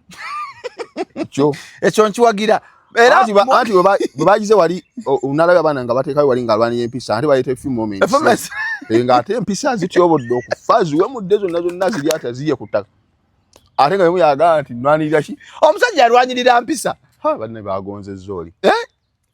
Speaker 2: Kyo.
Speaker 1: Ekyo nkiwagira. Era
Speaker 2: anti bwe bagize wali nalabye abaana nga bateekayo wali ng'alwanira empisa ate baleeta few moments. Ng'ate empisa zityobodde okufa ziwemudde zonna zonna ziri ate zirye ku ttaka. Ate nga bwe yagamba nti nwanirira ki?
Speaker 1: Omusajja alwanirira mpisa.
Speaker 2: Ha, banne bagonzezza oli.
Speaker 1: Eh?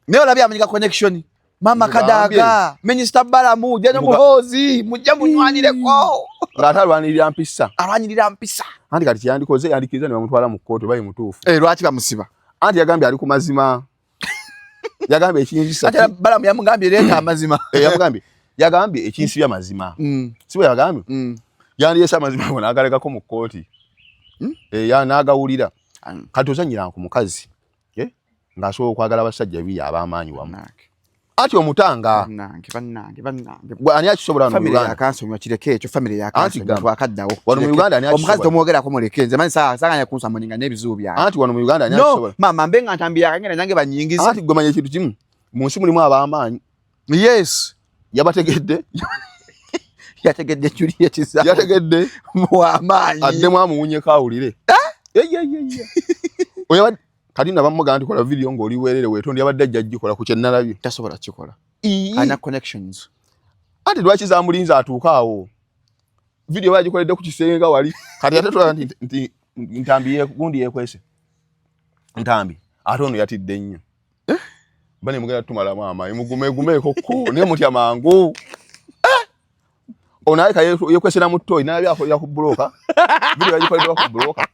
Speaker 1: Naye olabye amanyika connection. Mama Kadaga, Minister Balamu, General Muhoozi, mujje munywanireko.
Speaker 2: Ng'ate alwanirira mpisa.
Speaker 1: Alwanirira mpisa.
Speaker 2: Anti kati kyeyandikoze yandikiriza ne bamutwala mu kkooti oba ye mutuufu.
Speaker 1: Eh, lwaki bamusiba?
Speaker 2: Anti yagambye ali ku mazima. Yagambye ekinzisa.
Speaker 1: Ate Balamu yamugambye leeta amazima.
Speaker 2: Eh, yamugambye. Yagambye ekinsibya mazima. Si bwe yagambye? Yandireese amazima ago n'agalekako mu kkooti. Eh, ya n'agawulira. Kati ozannyira ku mukazi. Eh? Ng'asobola okwagala abasajja babiri ab'amaanyi wamu. Ati omutanga.
Speaker 1: Bannange, bannange, bannange.
Speaker 2: Gwe ani akisobola wano mu
Speaker 1: Family
Speaker 2: Uganda?
Speaker 1: yakansonyiwa kireke ekyo, family yakansonyiwa twakaddawo.
Speaker 2: Wano mu Uganda ani
Speaker 1: Omukazi
Speaker 2: akisobola?
Speaker 1: tomwogerako muleke nze manyi saaganya kunsamoninga n'ebizibu byange.
Speaker 2: Anti wano mu Uganda ani
Speaker 1: No,
Speaker 2: akisobola?
Speaker 1: maama mbe nga ntambi yakangenda nange banyingize.
Speaker 2: Anti gwe manya ekintu kimu. Mu nsi mulimu ab'amaanyi.
Speaker 1: Yes.
Speaker 2: Yabategedde.
Speaker 1: Yategedde Juliet Zaawe.
Speaker 2: Yategedde.
Speaker 1: W'amaanyi.
Speaker 2: Addemu amuwunyeko awulire.
Speaker 1: Eh?
Speaker 2: Ye. Oyo kati naba mugamba nti kola video ng'oli weerere weetonde yabadde ajja gikola ku kye nalabye.
Speaker 1: Tasobola kikola. Alina connections.
Speaker 2: Anti lwaki zamulinze atuuke awo? Video bagikoledde ku kisenge nga wali. Kati ate tulaba nti Ntambi gundi yeekwese. Ntambi ate ono yatidde nnyo.
Speaker 1: Eh?
Speaker 2: Bane mugenda tumalamu amaanyi mugumeegumeeko ko naye mutya mangu. Eh? Ono alabika yeekwesera mu ttooyi n'alabye akolera ku bbulooka. Video bagikoledde ku bbulooka.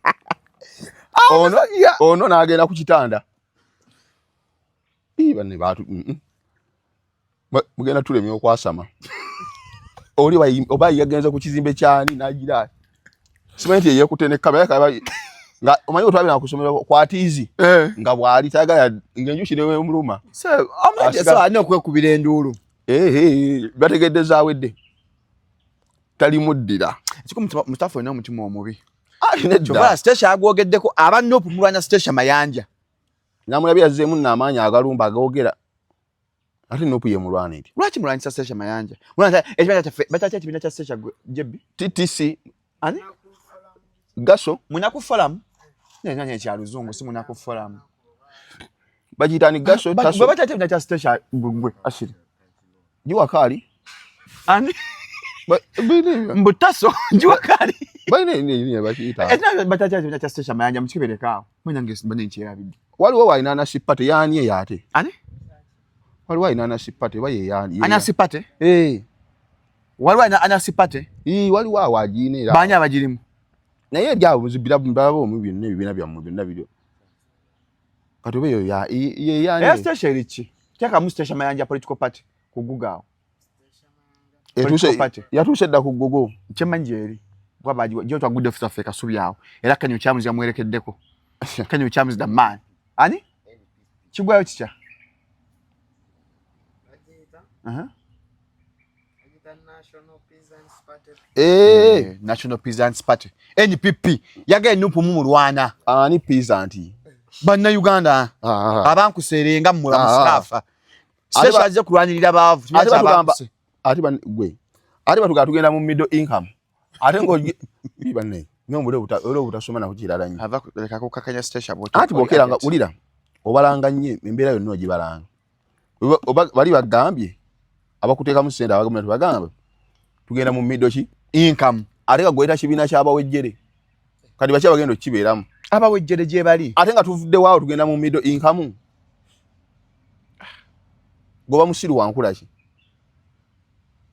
Speaker 2: Ono n'agenda ku kitanda. Ii, banne baatu, Mugenda tulemye okwasama. Oli oba yagenze ku kizimbe kyani n'agira. Simanyi nti yeekute ne kamera, kaba nga omanyi otwabira ku ssomero kwa tiizi.
Speaker 1: Eh.
Speaker 2: Nga bw'ali tayagala ng'enjuki ne wemuluma.
Speaker 1: So, omusajja so alina okwekubira enduulu.
Speaker 2: Bategedde zaawedde. Talimuddira.
Speaker 1: Ekiko Mustafa olina omutima omubi.
Speaker 2: Ali nedda.
Speaker 1: Kyova Stacia agwogeddeko aba Nup mulwana Stacia Mayanja.
Speaker 2: Namulabye yazzeemu nno amaanyi agalumba agoogera. Ate Nup ye mulwana eti.
Speaker 1: Lwaki mulwanyisa Stacia Mayanja? Mulwanyisa ekibiina kyaffe, bakyakya ekibiina kya Stacia gwe, JB?
Speaker 2: TTC.
Speaker 1: Ani?
Speaker 2: Gaso.
Speaker 1: Munaku Forum? Naye nanya ekya Luzungu, si Munaku Forum.
Speaker 2: Bagiyita ni Gaso, Taso.
Speaker 1: Bwe bakyakya ekibiina kya Stacia gwe, gwe, Ashiri.
Speaker 2: Jua kali.
Speaker 1: Ani? Mbu Taso, jua kali.
Speaker 2: Balina erinnya bakiyita.
Speaker 1: Ekibiina bakyakya ekibiina kya Stacia Mayanja, mukibereko awo. Mwe nange mbadde nkyerabidde.
Speaker 2: Waliwo walina Anasi Party, yaani eyo ate?
Speaker 1: Ani?
Speaker 2: Waliwo alina Anasi Party, oba ye yaani?
Speaker 1: Anasi Party?
Speaker 2: Eh.
Speaker 1: Waliwo alina Anasi Party?
Speaker 2: Ii, waliwo awo agiina era.
Speaker 1: Baani abagirimu?
Speaker 2: Naye eri abo muzibira mbalaba omu byonna ebibiina byammwe byonna biriyo. Kati oba eyo ye yaani?
Speaker 1: Era Stacia eri ki? Teekamu Stacia Mayanja Political Party ku Google awo.
Speaker 2: Etuuse,
Speaker 1: Political Party.
Speaker 2: yatuuse dda ku Google.
Speaker 1: Kyemmanyi gy'eri. Kuba bagiwa, gyo twagudde office waffe e Kasubi awo. Era Kenny Okyamuzi yamwerekeddeko. Kenny Okyamuzi the man. Ani? Kigwayo kitya? Uh-huh.
Speaker 2: Eh.
Speaker 1: National Peasants Party. NPP. Yagenda Nup mu mulwana.
Speaker 2: Ani peasant?
Speaker 1: Bannayuganda. Abankuserenga mmwe bamusikafa. Stacia azze kulwanirira baavu.
Speaker 2: Ate batugamba, ate gwe. Ate batugamba tugenda mu middle income. Ate ng'ogi-, Ii, banne, nyo mbule ole obutasoma nako kirala nnyo.
Speaker 1: Ava leka kukakanya Stacia bw'otyo.
Speaker 2: Anti bw'okeera nga wulira, obalanga nnyo, embeera yonna ogibalanga. Oba bali bagambye, abakuteekamu ssente abagamba nti bagamba, Tugenda mu middle ki?
Speaker 1: Income.
Speaker 2: Ate nga gweta kibiina ky'abawejjere. Kati baki abagenda okukibeeramu?
Speaker 1: Abawejjere gye bali.
Speaker 2: Ate nga tuvudde waawo tugenda mu middle income. Goba musiru wankula ki?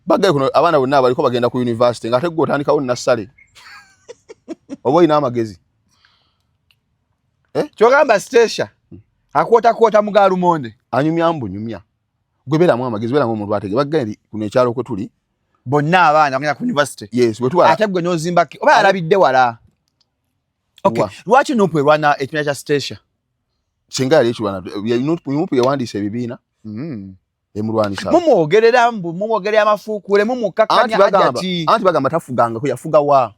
Speaker 2: Baggaye kuno abaana bonna abaliko bagenda ku university nga ate gwe otandikawo nassale. Oba olina amagezi.
Speaker 1: Eh? Kyogamba Stacia akwotakwota mu ga lumonde.
Speaker 2: Anyumya mbunyumya. Gwe beeramu amagezi, beeramu omuntu atege. Baggaye nti kuno ekyalo kwe tuli.
Speaker 1: Bonna abaana bagenda ku university.
Speaker 2: Yes, bwe tuwala.
Speaker 1: Ate gwe n'ozimba oba alabidde wala. Okay, lwaki NUP erwana ekibiina kya Stacia?
Speaker 2: Singa yali ekirwana, NUP yawandiisa ebibiina. Emulwanisa.
Speaker 1: Mumwogerera mbu mumwogerera amafuukule mumukakkanya
Speaker 2: ajati. Anti bagamba tafugangako, yafuga wa?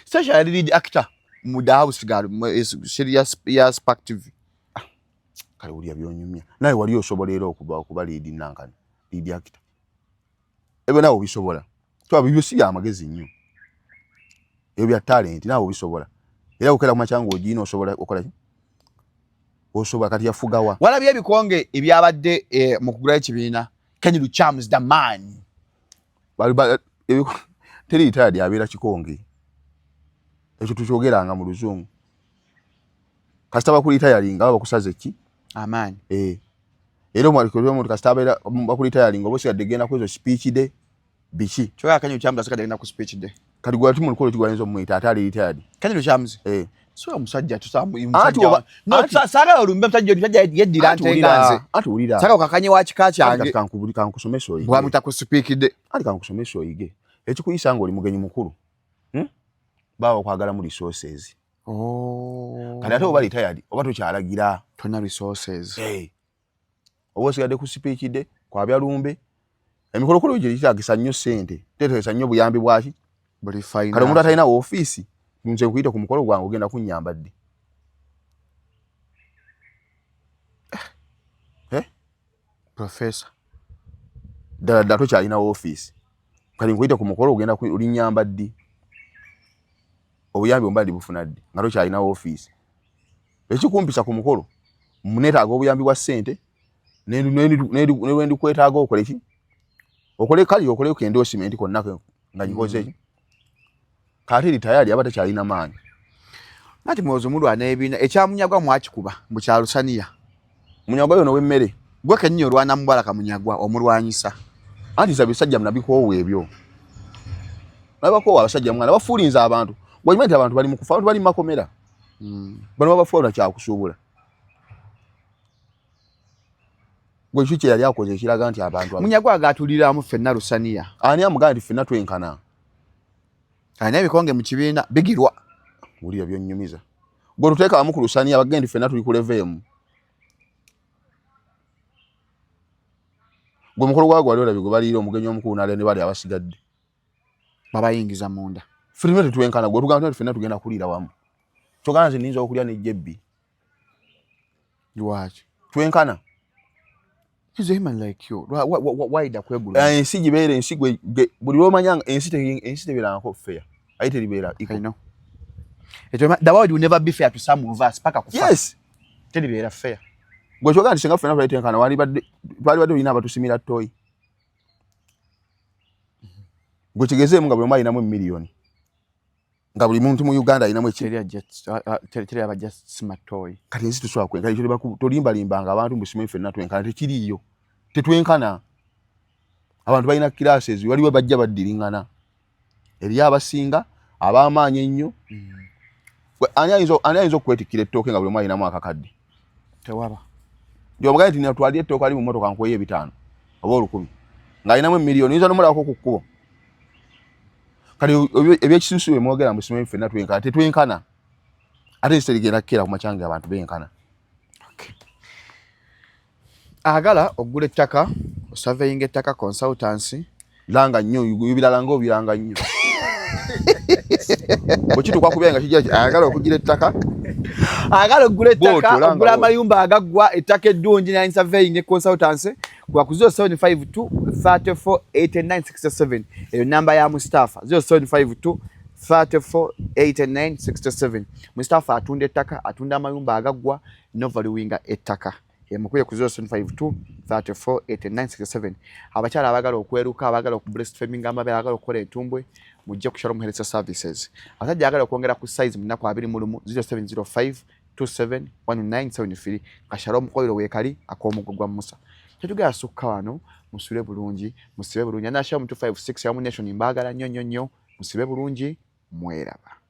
Speaker 1: Stacia yali lead actor mu The House Girl, mu series ya Spark TV.
Speaker 2: Kale wulira by'onyumya. Nawe wali osobola era okuba lead nankani, lead actor. Ebyo nawe obisobola. Twa bibyo si bya magezi nnyo. Ebyo bya talent nawe obisobola. Era okera ku makya ng'ogiina osobola okola ki? Osobola kati yafuga wa?
Speaker 1: Walabye ebikonge ebyabadde mu kugulayo ekibiina. Ken Luchams the man.
Speaker 2: Teri retired abeera kikonge. Ekyo tukyogeranga mu luzungu. Kasita bakulitayalinga baba bakusaze ki?
Speaker 1: Amaanyi.
Speaker 2: Era omuntu kasita abeera bakulitayalinga oba osigadde genda ku ezo speech day biki?
Speaker 1: Kyoka Ken Luchams asigadde genda ku speech day.
Speaker 2: Kati gwe ati mu lukolo kigwayinza omuyita ate ali retired.
Speaker 1: Ken Luchams. So omusajja tusamu omusajja. No saagala olumbe omusajja omusajja yeddira nte nga nze.
Speaker 2: Anti wulira.
Speaker 1: Saagala okakanye wa kika kyange.
Speaker 2: Anti kankusomesa oyige.
Speaker 1: Bwamuyita ku speech day.
Speaker 2: Anti kankusomesa oyige. Ekikuyisa ng'oli mugenyi mukulu. Baba okwagala mu resources. Kati ate oba retired oba tokyalagira.
Speaker 1: Tolina resources.
Speaker 2: Oba osigadde ku speech day kwabya lumbe. Emikolokolo gye gitaagisa nnyo ssente. Teteesa nnyo buyambi bwaki?
Speaker 1: Buli finance.
Speaker 2: Kale omuntu atalina woofiisi, nze nkuyite ku mukolo gwange ogenda kunnyamba ddi?
Speaker 1: Professor.
Speaker 2: Ddala ddala tokyalina woofiisi. Kale nkuyite ku mukolo ogenda olinnyamba ddi? Obuyambi omba ndibufuna ddi nga tokyalina woofiisi? Ekikumpisa ku mukolo, neetaaga obuyambi bwa ssente, ne lwe ndikwetaaga okole ki? Okole kale okole ku endorsement konna nga gikoze ki? Kati retired aba takyalina maanyi.
Speaker 1: Anti muwozi mulwana ebiina ekyamunyagwa mwakikuba mu kyalusaniya.
Speaker 2: Munyagwa yono w'emmere.
Speaker 1: Gwe kennyini olwana Mubaraka Munyagwa omulwanyisa.
Speaker 2: Anti nze abisajja nabikoowa ebyo. Nabakoowa abasajja mwana bafuulinza abantu. Bw'omanyi nti abantu bali mu kufa, abantu bali mu makomera. Bano babafuula kyakusuubula. Gwe kiki kye yali akoze ekiraga nti abantu
Speaker 1: Munyagwa agaatuliramu ffenna Lusaniya.
Speaker 2: Ani amugamba nti ffenna twenkana?
Speaker 1: Alina ebikonge mu kibiina bigirwa.
Speaker 2: Wulira byonnyumiza. Gwe tuteeka wamu ku Lusaniya bagende nti ffenna tuli ku level emu. Gwe mukolo gwa gwali olabye gwe baliira omugenyi omukulu n'alya ne bali abasigadde.
Speaker 1: Babayingiza munda.
Speaker 2: Ffenna tetwenkana gwe tugamba nti ffenna tugenda kuliira wamu. Kyokka nze nnyinza okulya ne Jebbi.
Speaker 1: Lwaki?
Speaker 2: Twenkana.
Speaker 1: He's a human like you. Why da kwegula?
Speaker 2: Ensi gibeera ensi gwe buli lw'omanya nga ensi tebeerangako fair. Aye teribeera equal.
Speaker 1: I know. The world will never be fair to some of us paka kufa.
Speaker 2: Yes.
Speaker 1: Teribeera fair.
Speaker 2: Gwe kyogamba nti singa ffenna twali twenkana twalibadde olina abatusimira toyi. Gwe kigezeemu nga buli omu alinamu emiliyoni. Nga buli muntu mu Uganda alinamu eki.
Speaker 1: Teri abajja sima toyi.
Speaker 2: Kati ensi tusobola kwenkana, ekyo tolimba-limbanga abantu mbu simanyi ffenna twenkana, tekiriiyo. Tetwenkana. Abantu balina classes, waliwo bajja baddiringana. Eriyo abasinga ab'amaanyi ennyo. Ani ayinza okwetikkira ettooke nga buli omu alinamu akakadde?
Speaker 1: Tewaba.
Speaker 2: Nti omugaye nti natwalira ettooke ali mu mmotoka nkuweeyo 500 oba 1000 ng'alinamu emiliyoni, oyinza n'omulabako ku kkubo. Kati ebyekisuusu bye mwogera mbu simanyi ffenna twenkana, tetwenkana. Ate ensi terigenda kukeera ku makya nga abantu benkana.
Speaker 1: Agala okugula ettaka, osurveyinga ettaka, consultancy.
Speaker 2: Langa nnyo, ebirala ng'obiranga nnyo. Bwe kituuka ku byange kijja ayagala okugira ettaka.
Speaker 1: Ayagala okugula ettaka,
Speaker 2: Bw'otyo, langa
Speaker 1: okugula
Speaker 2: bw'otyo.
Speaker 1: amayumba agaggwa, ettaka eddungi, nine surveying ne consultancy kwa ku 0752 34 89 67. Eyo namba ya Mustafa, 0752 34 89 67. Mustafa atunda ettaka, atunda amayumba agaggwa, novaluwinga ettaka. Mukubye ku 0752 34 89 67. Abakyala abaagala okweruka, abaagala okubreastfeeding amabeere, abaagala okukola entumbwe, mujje ku Shalom Health Services. Abasajja abaagala okwongera ku size mu nnaku 21, 0705 271973. Ka Shalom Oil weekali ak'omuggo gwa Musa. Tetugenda sukka wano. Musule bulungi, musibe bulungi. Ana Shalom 256 yamu Nation, mbaagala nnyo nnyo nnyo. Musibe bulungi, mweraba.